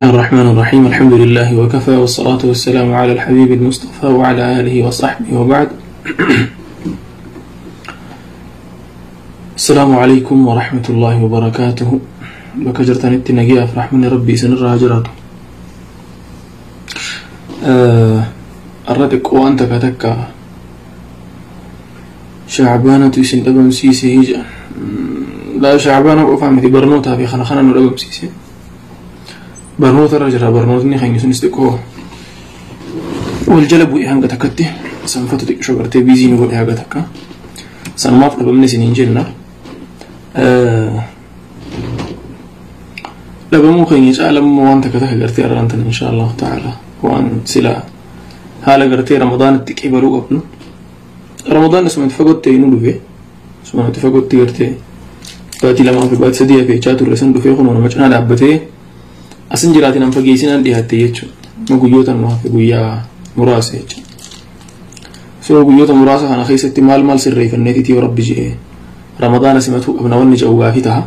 الرحمن الرحيم. الحمد لله وكفى، والصلاة والسلام على الحبيب المصطفى وعلى آله وصحبه وبعد. السلام عليكم ورحمة الله وبركاته. بكجرتني النجية فرحمن ربي سنرى هجراته. الردك وأنت كتك شعبانة يسن أبم سيسي هجا لا شعبانة وفهمتي برنوتها في خنا خنا أبم سيسي برنوت الرجل برنوتني خنجي سنستكو والجلب وإهانك تكتي سنفتو تكشو بيزي نقول إهانك تكا سنماف أبم نسي نجلنا لبمو خنجي أعلم وأنت كتك قرتي أرانتن إن شاء الله تعالى وأن سلا هالا قرتي رمضان التكيبرو أبنو رمضان اسمه تفقد تينو بفي اسمه تفقد تيرتي باتي لما في بات سديه في شاتو رسن بفي خنو مجنا دابتي أسنجراتي نم فجيسين عندي هتيجو مقيوتا ما في قويا مراسة سو قيوتا مراسة أنا خيستي مال مال سري في النتي تي وربي جي رمضان سمته أبنوني جوا فيتها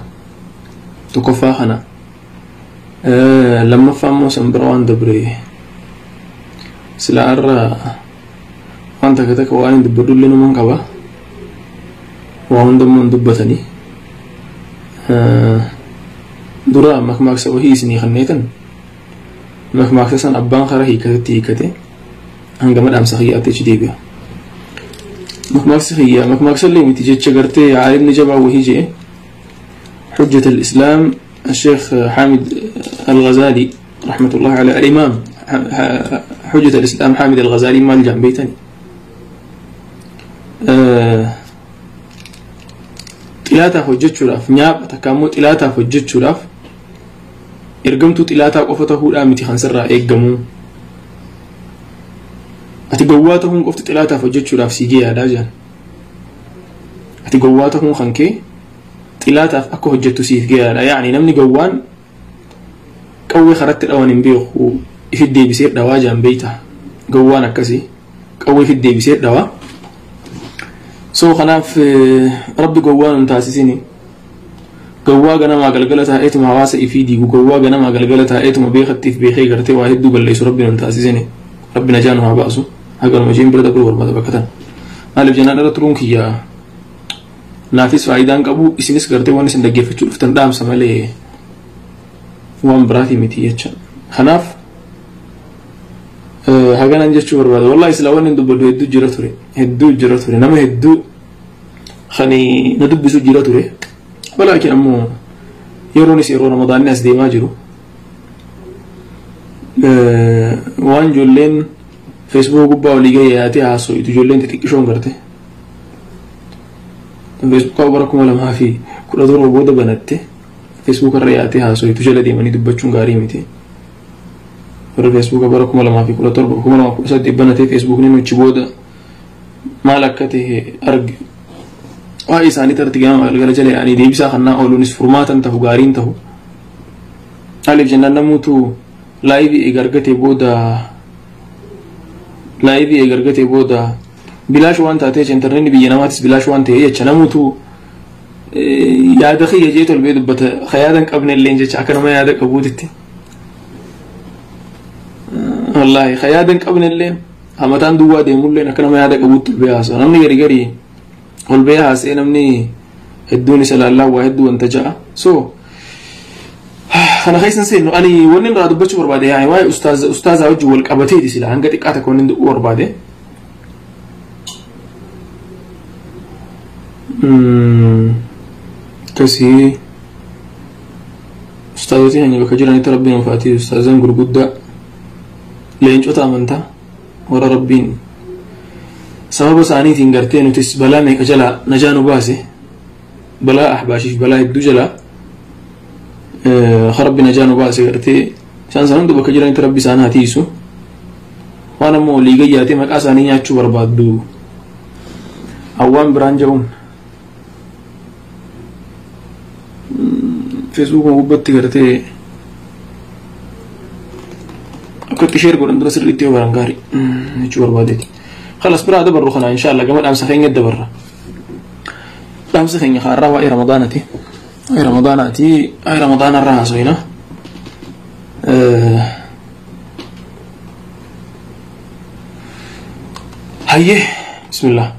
تكفى خنا لما فهموا سنبروان دبري سلا أرى وانت كتك وان دبرو لنا من قبا وان دمون دبتني درا مكماك سوهي سني خنيتن مكماك سن أبان خره هيكتي هيكتي هنجمد أمس خيا تجديبيا مكماك سخيا مكماك سلي متيجي شجرتي عالم نجبا وهي جي حجة الإسلام الشيخ حامد الغزالي رحمة الله على الإمام حجة الإسلام حامد الغزالي مال جنبيتني xilaataa hojjechuudhaaf nyaapha takka immoo xilaataaf hojjechuudhaaf ergamtuu xilaataa qofa ta'uudhaa miti kan sirraa eeggamu. Ati gowwaa ta'uun qofti xilaataaf hojjechuudhaaf si gee yaadaa jiran. Ati gowwaa ta'uun kan kee xilaataaf akka hojjettu siif gee yaada. Yaani namni gowwaan qawwee karatti dhawan hin beeku ifit deebisee dhawaa jiran beeyta. Gowwaan akkasii qawwee ifit deebisee dhawaa. سو خناف ربي جوان تاسسيني جوا جنا ما قلقلتها إيتم هواسة إفيدي وجوا جنا ما قلقلتها إيتم بيختي في بيخي قرتي واحد دوب اللي ربنا تاسسيني ربنا جانو هباسو هقول مجين برد أقول ورما تبكتن ألف جنا نرى ترونك يا نافس فايدان كابو إسنس قرتي وانس ندقي في شوف تندام سمالي وان براتي متيتش خناف هاجان jechuu barbaada. Wallahi sila wanni dubbadhu hedduu jira ture. Hedduu jira ture. Nama hedduu khani na dubbisu jira ture. Walaakin ammoo yeroonis yeroo Ramadaanni as deemaa jiru. Waan ijoolleen Facebook gubbaa olii gahee yaatee haasoo'itu ijoolleen xixiqqishoon garte. Facebook bara 2017 booda banatte Facebook irra yaatee haasoo'itu jala deemanii dubbachuun gaarii miti. Warra Facebook bara 2017 2018 banatee Facebookni nuchi booda maal akka ta'e arge. Waa'ee isaanii tarti gama galgala jala yaa'anii deebisaa kannaa ooluunis furmaatan ta'u gaariin ta'u. Maaliif jennaan namuutu laayivii eega argatee booda bilaash waan taatee intarneetni biyya namaatis bilaash waan ta'e jecha namuutu yaada kiyya jee tolbee dubbata yaada hin qabne illee jecha akka nama yaada qabuutitti. والله خيادا قبل الليل همتان دوا ديمول لين أكنا ما هذا قبوت البيع نمني غري غري والبيع سين نمني هدوني سلا الله وهدو أنت جاء سو أنا خايس نسي إنه أنا ونين راد بتشور بعدين يعني واي أستاذ أوجه والقبتي دي سلا هنقدر قاتك ونين دور بعدين كسي أستاذتي يعني بكجراني تربينا فاتي أستاذان قرقودة leencota amantaa warra rabbiin sababa isaaniitiin gartee nutis balaa meeqa jalaa najaa nu baase balaa ahbaashiif balaa hedduu jalaa rabbi najaa nu baase gartee isaan san hunda bakka jiranitti rabbi isaan haa tiisu waan ammoo olii gayyaatee maqaa isaanii nyaachuu barbaaddu hawwaan biraan ja'uun feesbuukuma gubbatti gartee كنت شير قول اندرس اللي تيو برانغاري نشوف بربادتي خلاص برا دبر خنا ان شاء الله كمان امس خين دبر امس خين خارا واي رمضانتي اي رمضاناتي اي رمضان الراس هنا Hayyee, bismillah.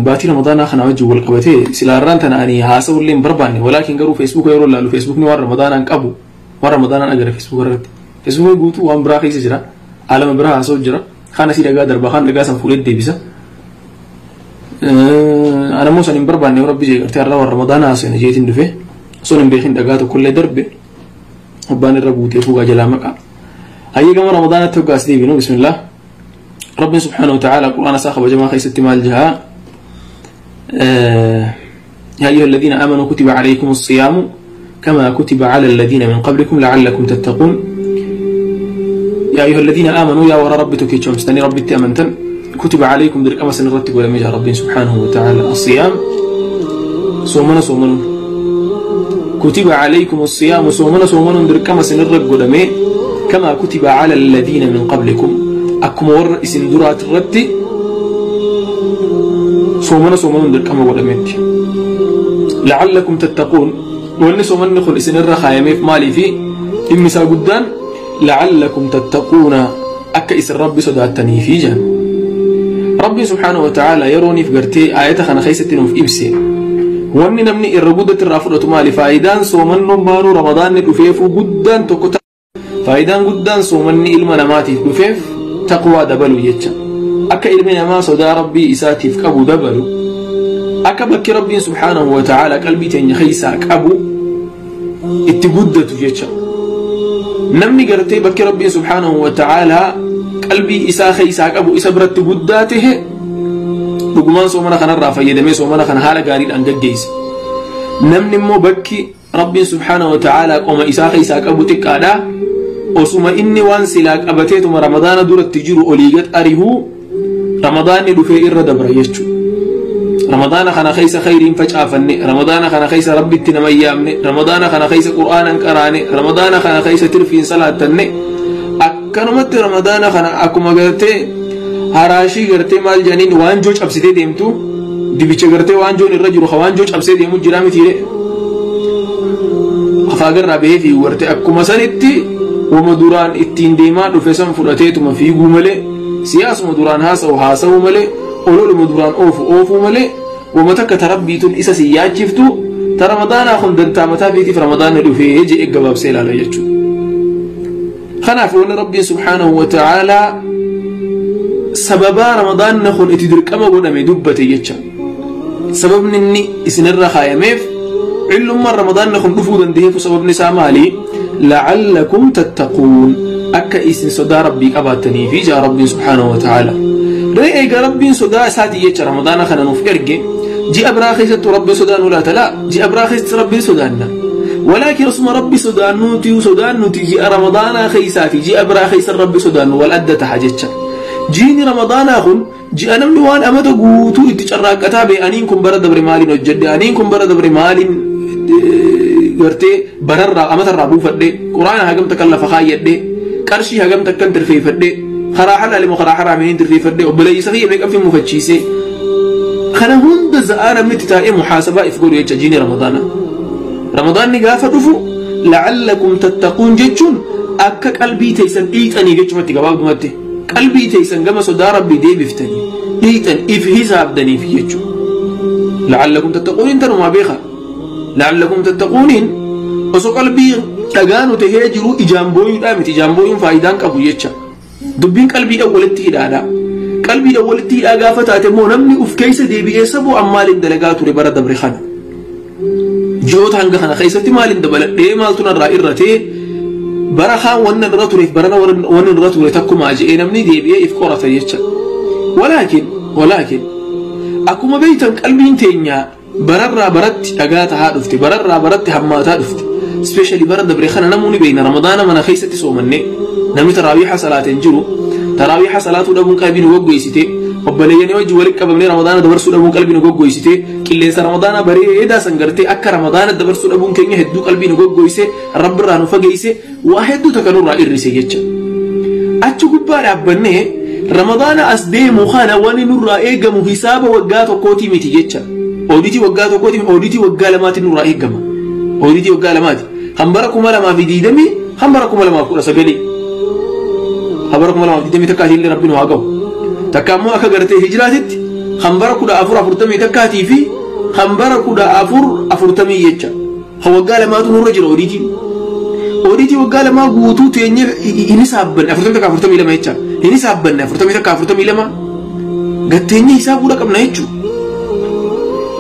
Baatii Ramadaanaa kana wajjin wal qabatee silaarraan tana ani haasa'u illee hin barbaanne, walaakin garuu Feesbuuka yeroo ilaalu Feesbuukni waan Ramadaanaan qabu, waan Ramadaanaan agara Feesbuuka irratti. Feesbuuka guutuu waan biraa keessa jira. Alama biraa haasa'u jira. Kaan asii dhagaa darba, kaan dhagaa san fuudhee deebisa. Ana immoo san hin barbaanne. Yoo Rabbi jee gartee har'a waan Ramadaanaa haasa'e jeetiin dhufe, osoo hin beekin dhagaa tokkollee darbe, abbaan irra guutee fuugaa jalaa maqaa. Hayyee, gama Ramadaanaatti hoggaas deebinu, bismillah. ربي سبحانه وتعالى قرآن ساخب جماعة خيست مال جها: يا أيها الذين آمنوا كتب عليكم الصيام كما كتب على الذين من قبلكم لعلكم تتقون. يا أيها الذين آمنوا، يا ورا ربي تكيتشوم استني ربي تأمنتن، كتب عليكم درك أما سنرتب ولا مجا ربي سبحانه وتعالى الصيام صومنا صومنا، كتب عليكم الصيام صومنا صومنا درك أما سنرتب كما كتب على الذين من قبلكم، akkuma warra isin duraati irratti soomana soomanuun dirqama godhametti. La'allakum tattaquun. Wanni soomanni kun isinirra kaayameef maaliifi? Dhimmi isaa guddaan la'allakum tattaquuna, akka isin Rabbi sodaattaniifi jedhan. Rabbi subhaanahu wa ta'ala yerooniif gartee aayata kana keessatti nuuf ibse, wanni namni irra guddatti irraa fudhatu maali? Faayidaan soomannoon baanuu Ramadaanni dhufeefuu guddaan tokko, faayidaan guddaan soomanni ilma namaatiif dhufeef taqwaa dabalu jecha, akka ilmi namaa sodaa Rabbii isaatiif qabu dabalu, akka bakki Rabbiin subhaanahu wa ta'ala qalbii teenya keessaa qabu itti guddatu jecha. Namni gartee bakki Rabbiin subhaanahu wa ta'ala qalbii isaa keessaa qabu isa biratti guddaa tahe, dhugumaan soomana kanarraa fayyadamee soomana kana haala gaariidhaan gaggeesse. Namni immoo bakki Rabbiin subhaanahu wa ta'ala qoma isaa keessaa qabu xiqqaadha, osuma inni waan silaa qabateetuma Ramadaana duratti jiru olii gad arihuu, Ramadaanni dhufee irra dabra jechuudha. Ramadaana kana keessa khayriin facaafanne, Ramadaana kana keessa Rabbitti nama yaamne, Ramadaana kana keessa Qur'aanan qaraane, Ramadaana kana keessa tirfiin salaattanne, akkanumatti Ramadaana kana akkuma gartee haraashii gartee maal jedhaniin waanjoo cabsitee deemtu, dibicha gartee waanjoon irra jiru ka waanjoo cabsee deemu jira mitiire, afaagarraa bahee fi gartee akkuma sanitti wama duraan ittiin deemaa dhufe san fudhateetuma fiiguu malee, siyaasuma duraan haasa'u haasa'uu malee, ololuma duraan oofu oofuu malee, wama takka ta Rabbiitun isa si yaachiftu ta Ramadaanaa kun dantaa mataa fiitiif Ramadaanni dhufee jedhee gabaabsee ilaala jechuudha. Kanaaf wanni Rabbiin subhaanahu wa ta'aalaa sababaa Ramadaanni kun itti dirqama godhame dubbate jecha. Sababni inni isinirra kaayameef, illummaan Ramadaanni kun dhufuu dandeefu, sababni isaa maali? La'allakum tattaquun, akka isin sodaa Rabbii qabaattaniifi jaa Rabbiin subhaanahu wa ta'ala. Ree eega Rabbiin sodaa isaatii jecha Ramadaana kana nuuf erge, ji'a biraa keessattuu Rabbiin sodaa nu laata? Laa, ji'a biraa keessatti Rabbiin sodaanna. Walaakin osuma Rabbi sodaannuuti sodaannuti ji'a Ramadaanaa keessaa fi ji'a biraa keessa Rabbi sodaannu wal adda taha jecha. Jiini Ramadaanaa kun ji'a namni waan amata guutuu itti carraaqqataa ba'e, aniin kun bara dabre maaliin hojjedhe, aniin kun bara dabre maaliin gartee bararraa amatarraa buufadhe, Quraana hagam takkan lafa kaayyadhe, qarshii hagam takkan tirfeeffadhe, karaa halaali moo karaa haraamiin tirfeeffadhe, obboleessa kiyya meeqan fi mufachiise, kana hunda za'aa namni itti taa'ee muhaasabaa if godhu jecha jiini Ramadaana. Ramadaanni gaafa dhufu la'allakum tattaquun jechuun akka qalbii teessan dhiixanii jechumatti, gabaabdumatti qalbii teessan gama sodaa Rabbii deebiftanii dhiixan if hisaabdaniif jechuudha. La'allakum tattaquuniin tanumaa beeka. La'allakum tattaquuniin osoo qalbii dhagaanu tahee jiru ijaan booyuudhaa miti, ijaan booyuun faayidaan qabu jecha. Dubbiin qalbiidhaan walitti hidhaadha. Qalbiidhaan walitti hidhaa gaafa taate immoo namni uf keessa deebi'ee saboo an maaliin dalagaa ture bara dabre kana? Ji'oota hanga kana keessatti maaliin dabaladhee, maaltu narraa irratee, bara kaan wanni irra tureef barana wanni irra ture takkumaa je'ee namni deebi'ee if qorata jecha. Walaakin akkuma beektan qalbiin teenya bararraa baratti dhagaa tahaa dhufte, bararraa baratti hammaataa dhufte. Especially bara dabre kana namoonni beekna, Ramadaana mana keessatti soomanne, namni taraawiiha salaateen jiru. Taraawiiha salaatuu dhabuun qalbii nu goggoysite, obboleeyyanii wajji walitti qabamnee Ramadaana dabarsuu dhabuun qalbii nu goggoysite, qilleensa Ramadaana bareedaa san gartee akka Ramadaana dabarsuu dhabuun keenya hedduu qalbii nu goggoyse, Rabbirraa nu fageeyse, waa hedduu takka nurraa irrise jecha. Achi gubbaa dhaabbannee Ramadaana as deemu kana wani nurraa eegamu hisaaba waggaa tokkootii miti jecha. Ooditii waggaa tokkootii, ooditii waggaa lamaatiin nurraa eegama. Ooditii waggaa lamaati. Kan bara 2020 Kan bara 2019 kan bara 2021 illee rabbiin haa ga'u. Takka ammoo akka gartee hijiraatitti kan bara 1441 fi kan bara 1440 jecha. Kan waggaa lamaatu nurra jira odiitiin. Odiitii waggaa lamaa guutuu teenyee hin hisaabbanne 41 42 jecha. Hin hisaabbanne 41 42 gatteenyee hisaabuudha qabna jechuudha.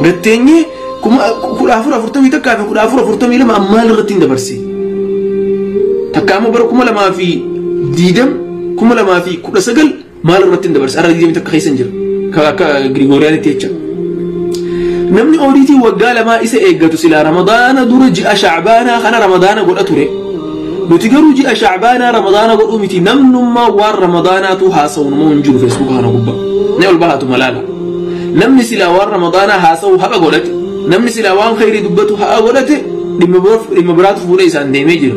Gatteenyee 1441 fi 1442 ammaal irratti hin dabarse. Takka ammoo bara 2020 2019 maal irratti hin dabarse. Arra 21 keessa hin jira. Akka Girigooriyaanitti jecha. Namni odiitii waggaa lamaa isa eeggatu silaa Ramadaana dura ji'a Shacbaanaa kana Ramadaana godha ture. Nuti garuu ji'a Shacbaanaa Ramadaana godhuu miti namnummaa waan Ramadaanaatu haasa'u nama hin jiru Feesbuuka kana gubbaa. Ni ol bahaatu malaala. Namni silaa waan Ramadaanaa haasa'u haqa godhate. Namni silaa waan khayrii dubbatu haqa godhate dhimma biraatu fuudhee isaan deemee jira.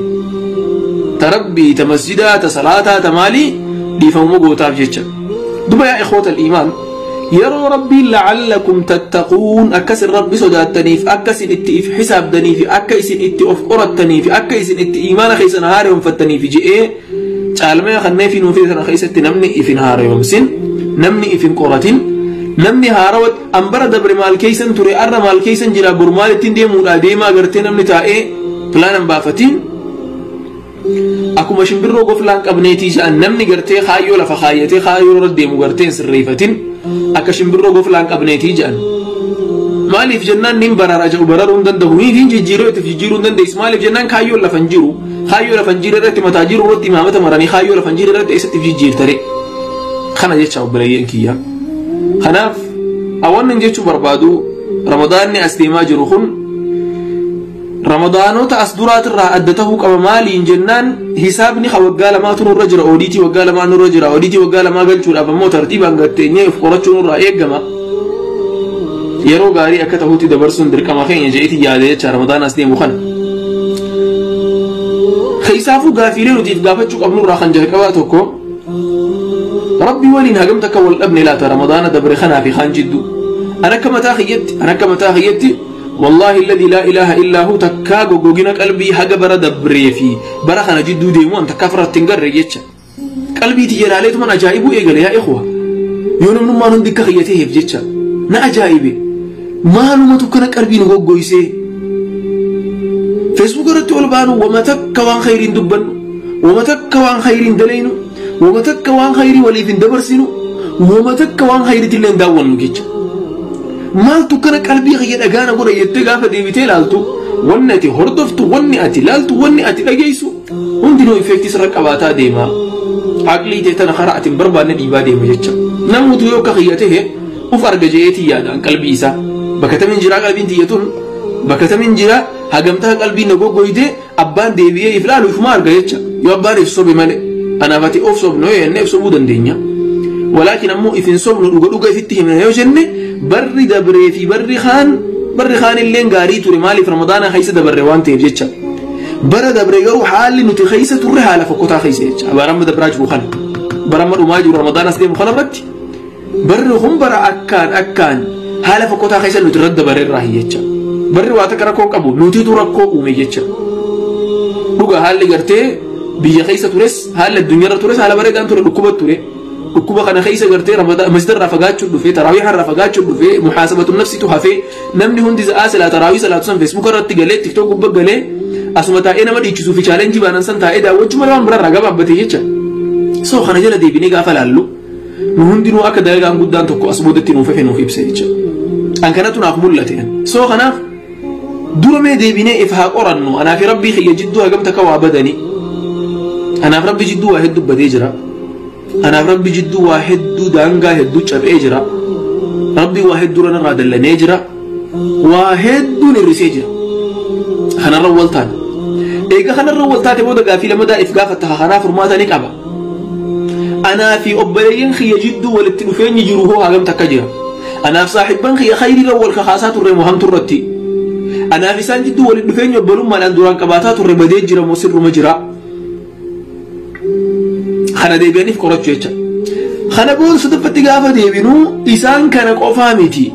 Ta rabbii, ta masjidaa, ta salaataa, ta maalii dhiifamuma gootaaf jecha. Duba yaa ikhwata al-iimaan yeroo rabbiin la'allakum tattaquun akka isin rabbi sodaattaniif akka isin itti if hisaabdaniif akka isin itti of qorattaniif akka isin itti iimaana keessan haareomfattaniif je'ee caalmaya kanneen fi nuufii sana keessatti namni if hin haareomsin namni if hin qoratin namni haarawat an bara dabre maal keessan ture arra maal keessan jira bor maal ittiin deemuudha deemaa gartee namni taa'ee pilaanan baafatiin akkuma shimbirroo goflaan qabneetii jedhan namni gartee kaayyoo lafa kaayyatee kaayyoo irra deemu gartee hin sirreeffatin akka shimbirroo goflaan qabneetii jedhan. Maaliif jennaan nin barara jedhu bararuu hin danda'u niin jijjiiruu itti jijjiiruu hin dandeessu maaliif jennaan kaayyoon lafa hin jiru kaayyoo lafa hin jirre irratti mataa jiru irratti imaamata maranii kaayyoo lafa hin jirre irratti eessatti jijjiirtare. Kana jecha obboleeyyan kiyya. Kanaaf awwanni jechuu barbaadu Ramadaanni as deemaa jiru kun Ramadaanota as duraatirraa adda ta'uu qaba maaliin jennaan hisaabni ka waggaa lamaatu nurra jira odiitii waggaa lamaa nurra jira odiitii waggaa lamaa galchuudhaaf ammoo tartiibaan gatteenyee of qorachuu nurraa eegama. Yeroo gaarii akka ta'utti dabarsuun dirqama keenya je'eeti yaada jecha Ramadaan as deemu kana. Keessaafuu gaafiilee nutiif gaafachuu qabnurraa kan jalqabaa tokko Rabbi waliin hagam takka wal dhabne laata Ramadaana dabre kanaa fi kaan jidduu. An akka mataa kiyyatti والله الذي لا إله إلا هو تكا غوغينا قلبي حاجة برا دبري في برا خنا جدو ديمو أن تكافر تنقر يجتش قلبي تجلاليت من أجائبه إيجال يا إخوة يوم من ما نندك خيته في جتش نا أجائبي ما لو ما تكنا قلبي نغوغويسي فيسبوك رتول بانو وما تكوان خيرين دبن وما تكوان خيرين دلينو وما تكوان خيري ولي في دبرسينو وما تكوان خيري تلين داون جتش maaltu kana qalbii kiyya dhagaana godha jettee gaafa deebitee ilaaltu wanni ati hordoftu wanni ati ilaaltu wanni ati dhageessu hundinuu effektii sirra qabaataa deema. Aqlii ta'e tana karaa ati hin barbaanne dhiibaa deema jecha. Namoota yoo akka kiyya ta'e uf arga je'eetii yaadaan qalbii isaa bakka tamiin jiraa qalbiin tiyyatuun bakka tamiin jiraa hagamtaa qalbiin na goggoyte abbaan deebi'ee if ilaalu ifuma arga jecha yoo abbaan if sobe malee anaaf ati of sobnu yoo jenne if sobuu dandeenya. ولكن أمو إفن صبن دوغا في التهم يا جنة بر دبري في بر خان اللين غاري توري مالي في رمضان خيسة دبر وان تيب جتشا بر دبري غرو حال نتي خيسة توري حالة فكوتا خيسة جتشا برام دبراج بوخان برام رماج رمضان أسلم خان رت بر هم بر أكان أكان حالة فكوتا خيسة نترد بر الراهي جتشا بر واتك ركوك أبو نتي تركوك أمي جتشا دوغا حال غرتي بيجي خيسة تورس حال الدنيا تورس حال بريدان توري ركوبة توري dhukkuba kana keessa gartee Ramadaan masjida irraa fagaachuu dhufe taraawii irraa fagaachuu dhufe muhaasabatu nafsitu hafe namni hundi sa'aa silaa taraawii salaatu san feesbuuk irratti galee tiktook gubbaa galee asuma taa'ee nama dhiichisuu fi chaalenjii baanan san taa'ee daawwachuu malee waan biraarraa gabaabbatee jecha. So kana jala deebinee gaafa laallu nu hundinuu akka dalagaan guddaan tokko as boodatti nuuf hafe nuuf ibsa jecha. An kanatu naaf mul'ate. So kanaaf dura mee deebinee if haa qorannu anaaf rabbii kiyya jidduu hagam takka waa badanii anaaf rabbi jidduu waa hedduu badee jira. أنا ربي جدو واحد دو دانغا هدو شبع جرا ربي واحد دو رنا راد اللي نجرا واحد دو نرسي جرا خنا الرول تاني إيجا خنا الرول تاني بودا قافي لما دا إفقافة خنا فرماتا نكابا أنا في أبليين خي جدو والتنفين يجروه هاجم تكجرا أنا في صاحبان خي خيري الأول خخاسات الرموهم ترتي أنا في سان جدو والتنفين يبلون ما لندوران كباتات الرمدي جرا مصر مجرا خنا deebi'aniif qorachuu jecha. Kana booda sadaffatti gaafa deebinuu isaan kana qofaa miti.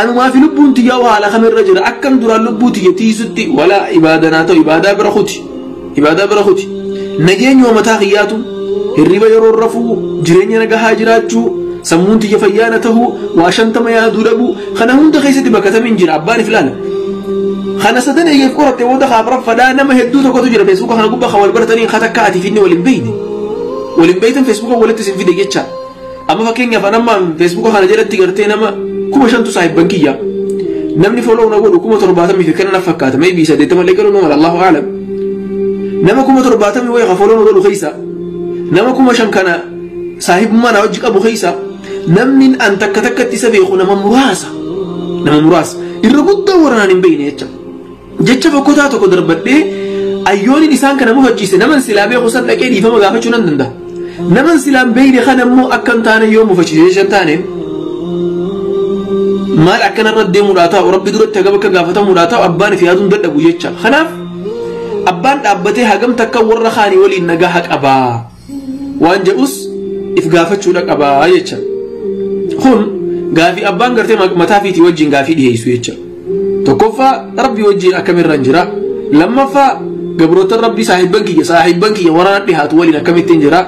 Anumaa fi lubbuun tiyyaa haala kamirra jira akkam duraan lubbuu tiyya tiisutti walaa ibaadanaa ta'u ibaadaa bira kuti. Ibaadaa bira kuti. Nageenyuma mataa kiyyaatu hirriba yeroo rafuu jireenya nagahaa jiraachuu sammuun tiyya fayyaana tahuu waa 50 yaaduu dhabuu kana hunda keessatti bakka tamiin jira abbaan if ilaala. Kana sadan eegeef qoratte booda kaafraffaadhaa nama hedduu tokkotu jira feesbuuka kana gubbaa kan wal baratanii kan takka ati finne waliin beeyne. Waliin beeytan feesbuuka walitti isin fide jecha. Amma fakkeenyaaf anamma feesbuuka kana jalatti gartee nama 5,000 saahibban kiyya. Namni follow na godhu 70,000 fi kana na fakkaata. Maybe 80 illee garuu nama Allahu a'lam. Nama 70,000 wayii ka follow na godhu keessa. Nama 5,000 kana saahibummaa na wajji qabu keessa. Namni an takka takkatti isa beeku nama muraasa. Nama muraasa. Irra guddaa warraan hin beekne jecha. Jecha fokkotaa tokko darbadhee ayyooniin isaan kana mufachiise naman silaa beeku san dhaqee dhiifama gaafachuu nan danda'a. Naman silaan beekne kana immoo akka hin taane yoo mufachiise jecha hin taane maal akkanarra deemuudhaa taa'u rabbi duratti hagam akka gaafatamuudhaa taa'u abbaan fi yaaduun dadhabu jecha. Kanaaf abbaan dhaabbatee hagam takka warra kaanii waliin nagaa qabaa waan jedhus if gaafachuudha qabaa jecha. Kun gaafii abbaan gartee mataa fiitii wajjin gaafii dhiyeessu jecha. Tokkoffaa rabbi wajjin akkamirraan jira. Lammaffaa gabroota rabbi saahibban kiyya waraana dhihaatu waliin akkamittiin jira.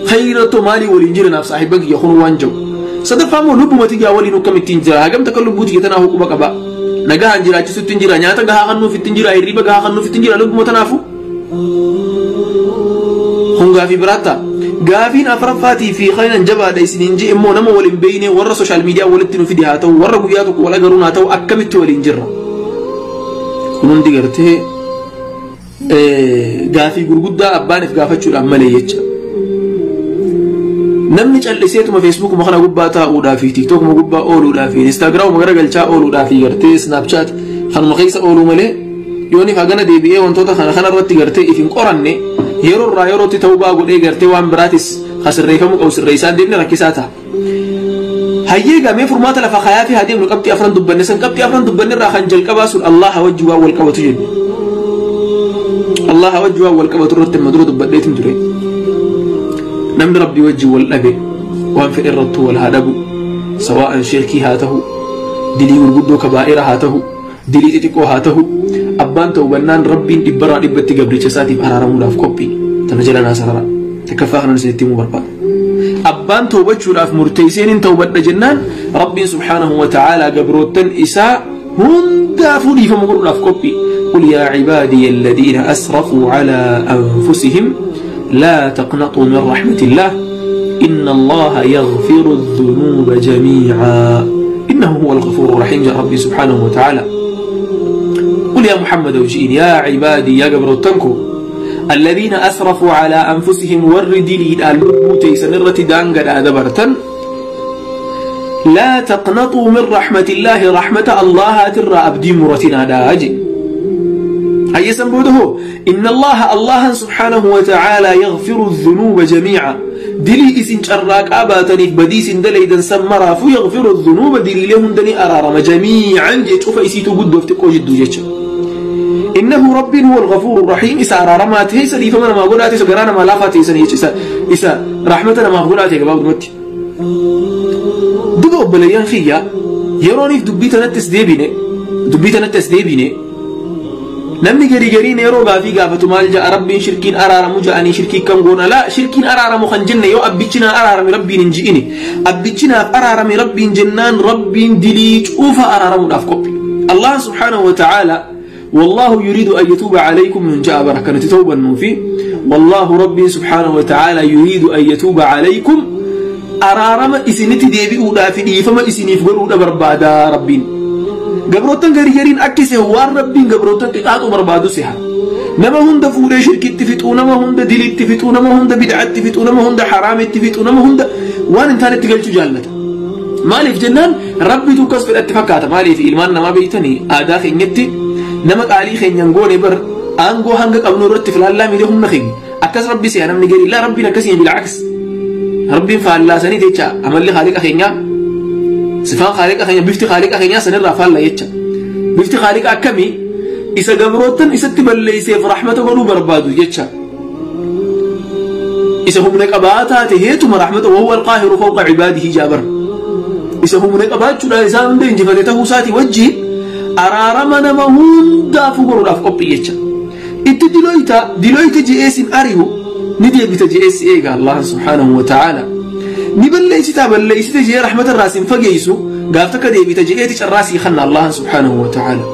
Khayratoo maalii waliin jira naaf saahibban kiyya kun waan jiru. Sadaffaa immoo lubbuma tiyyaa waliin akkamittiin jira. Hagam takka lubbuu tiyya tanaaf quba qaba. Nagaan jiraachisuutti hin jira. Nyaata gahaa kennuuf ittiin jira. Hirriba gahaa kennuuf ittiin jira. Lubbuma tanaafu. Kun gaafii biraata. Gaafiin afuraffaatii fi khayran jabaadha isiniin jee immoo nama waliin beeyne warra sooshaal miidiyaa walitti nu fide haa ta'u warra guyyaa tokko wal agaruun haa ta'u akkamitti waliin jirra. Kun hundi gartee gaafii gurguddaa abbaaniif gaafachuudhaan malee jecha. Namni calliseetuma feesbuukuma kana gubbaa taa'uudhaa fi tiiktookuma gubbaa ooluudhaa fi instaagiraamuma garagalchaa ooluudhaa fi gartee snaapchaat kanuma keessa ooluu malee yooniif hagana deebi'ee wantoota kana kanarratti gartee if hin qoranne yeroo irraa yerootti ta'uu godhee gartee waan biraatis sirreeffamuu qabu sirreessaan deemne rakkisaa ta'a. Hayyee gamee furmaata lafa kayaa fi haa deemnu qabxii afran dubbanne san qabxii afran dubbanne irraa kan jalqabaa sun Allaha wajji waan wal qabatu jenne. Allaha wajji waan wal qabatu irratti amma dura dubbadheetin ture. Namni rabbii wajji wal dhabe waan fedhe irrattuu wal haa dhabu sawaa'an shirkii haa ta'u dilii gurguddoo kabaa'ira haa ta'u dilii xixiqqoo haa ta'u abbaan ta'u bannaan rabbiin dhibbarraa dhibbatti gabricha isaatiif araaramuudhaaf qophii tana jala naa sarara takkaffaa kanan isinitti himuu barbaada. Abbaan tawbachuudhaaf murteesseen hin tawbadha jennaan rabbiin subhaanahu wa ta'aalaa gabroottan isaa hundaafuu dhiifama godhuudhaaf qophii. قل يا عبادي الذين أسرفوا على أنفسهم لا تقنطوا من رحمة الله إن الله يغفر الذنوب جميعا إنه هو الغفور الرحيم يا ربي سبحانه وتعالى. قل يا محمد وجئين يا عبادي يا قبرتنكو الذين أسرفوا على أنفسهم وردلي اللبوتي سنرة دانقل أدبرتن لا تقنطوا من رحمة الله رحمة الله ترى أبدي مرتنا داجي أي سنبوده إن الله الله سبحانه وتعالى يغفر الذنوب جميعا دلي إسن شراك أباتني بديس دليدا سمرا فيغفر الذنوب دلي لهم دني أرارم جميعا جيتشوف إسيتو قد وفتقو جدو جيتش إنه رب هو الغفور الرحيم إسا أرارما تهيسا دي فمنا ما قولاتي سقرانا ما لافاتي إسا إسا إسا رحمتنا ما قولاتي قباب دمتي دقوا بليان خيا يروني في دبيتنا التسديبيني دبيتنا التسديبيني namni gari gariin yeroo gaafii gaafatu maal ja'a rabbiin shirkiin araaramu ja'anii shirkii kam goona laa shirkiin araaramu kan jenne yoo abbichi naa araarame rabbiin hin ji'ini abbichi naaf araarame rabbiin jennaan rabbiin dilii cuufa araaramuudhaaf qophi Allah subhaanahu wa ta'ala والله يريد أن يتوب عليكم من جاء بركة توبة في والله ربي سبحانه وتعالى يريد أن يتوب عليكم أرارم إسنتي ديبي أولا في إيفما إسني فقروا بربادا ربين gabroottan garii gariin akkise waan rabbiin gabroottan qixaaxu barbaadu siha nama hunda fuudhee shirkitti fixuu nama hunda dilitti fixuu nama hunda bid'atti fixuu nama hunda haraamitti fixuu nama hunda waan hin taanetti galchuu jaallata maaliif jennaan rabbitu akkas fedhatti fakkaata maaliif ilmaan namaa beeytanii aadaa keenyatti nama qaalii keenyan goone bar aangoo hanga qabnu irratti filaallaa miidhee humna keenya akkas rabbi si'a namni garii laa rabbiin akkasii bil'aks rabbiin faallaasanii jecha amalli haaliqa keenyaa sifaan haaliqa keenya bifti haaliqa keenyaa sanirraa faalla jecha bifti haaliqa akkamii isa gabroottan isatti balleeyseef rahmata godhuu barbaadu jecha isa humna qabaataa taheetuma rahmata wahuwa alqaahiru fawqa cibaadihi jaabar isa humna qabaachuudhaan isaan hunda injifate tahuu isaatii wajjiin araarama nama hundaafuu godhuudhaaf qophii jecha Itti diloyta diloyte je'ee sin ari'u ni deebita je'ee si eega Allah subhaanahu wa ta'ala. Ni balleeysitaa balleeysite je'ee rahmata irraa sin fageeysu gaaf takka deebita je'eeti carraa sii kanna Allah subhaanahu wa ta'ala.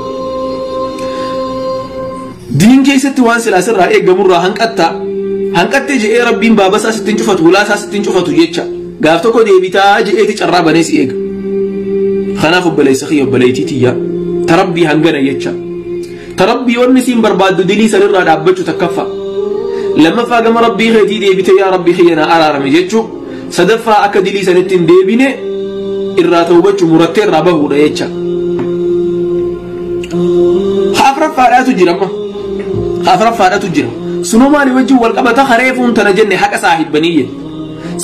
Diin keessatti waan silaa sirraa eeggamurraa hanqatta hanqattee je'ee Rabbiin baabasaa sittiin cufatu hulaasaa sittiin cufatu jecha gaaf tokko deebitaa je'eeti carraa banee si eega. Kanaaf obboleessa kiyya obboleettii tiyya ta Rabbii hangana jecha. Ta Rabbii wanni siin barbaaddu dilii sanirraa dhaabbachuu takkaffaa. Lammaffaa gama Rabbii keetii deebitee yaa Rabbii kiyya naa araarame jechuu. Sadaffaa akka dilii sanitti hin deebine irraa tawbachuu murattee irraa bahuudha jecha. Afuraffaadhaatu jira amma. Afuraffaadhaatu jira. Sunoo maali wajjin wal qabata hareefuun tana jenne haqa saahibbanii jenne.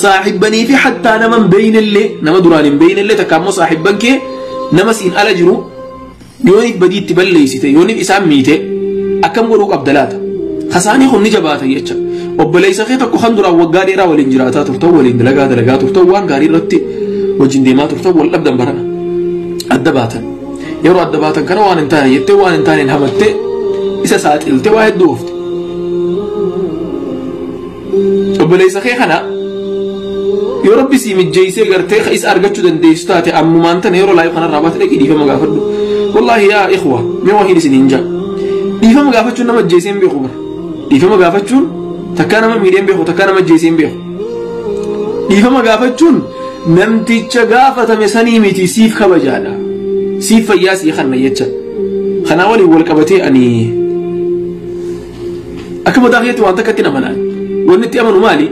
Saahibbanii fi hattaa nama hin beeynellee nama duraan hin beeynellee takka ammoo saahibban kee nama siin ala jiru yooniif badii itti balleessite yooniif isaan miite akkam godhuu qabda laata. Hasaanii kun ni jabaata jecha. Obboleessa kee tokko kan duraan waggaa dheeraa waliin jiraataa turtan waliin dalagaa dalagaa turtan waan gaarii irratti wajjin deemaa turtan wal dhabdan barana. Adda baatan. Yeroo adda baatan kana waan hin taane jettee waan hin taaneen hamattee isa saaxiltee waa hedduu oofte. Obboleessa kee kana yoo Rabbi sii mijjeessee gartee isa argachuu dandeessu taate ammumaan tana yeroo laayif kanarraa baate dhaqii dhiifama gaafadhu. Wallaahi yaa ikhwa mee waa hin isin hin jaa. Dhiifama gaafachuun nama ajjeesee hin beeku bara. Dhiifama gaafachuun takkaa nama miidhee hin beeku takkaa nama ajjeesee hin beeku. Dhiifama gaafachuun namticha gaafatame sanii miti siif kabajaadha. Siif fayyaa sii kanna jecha. Kanaa waliin wal qabatee ani akka mataa keetti waan takkatti amanaan. Wanni itti amanu maali?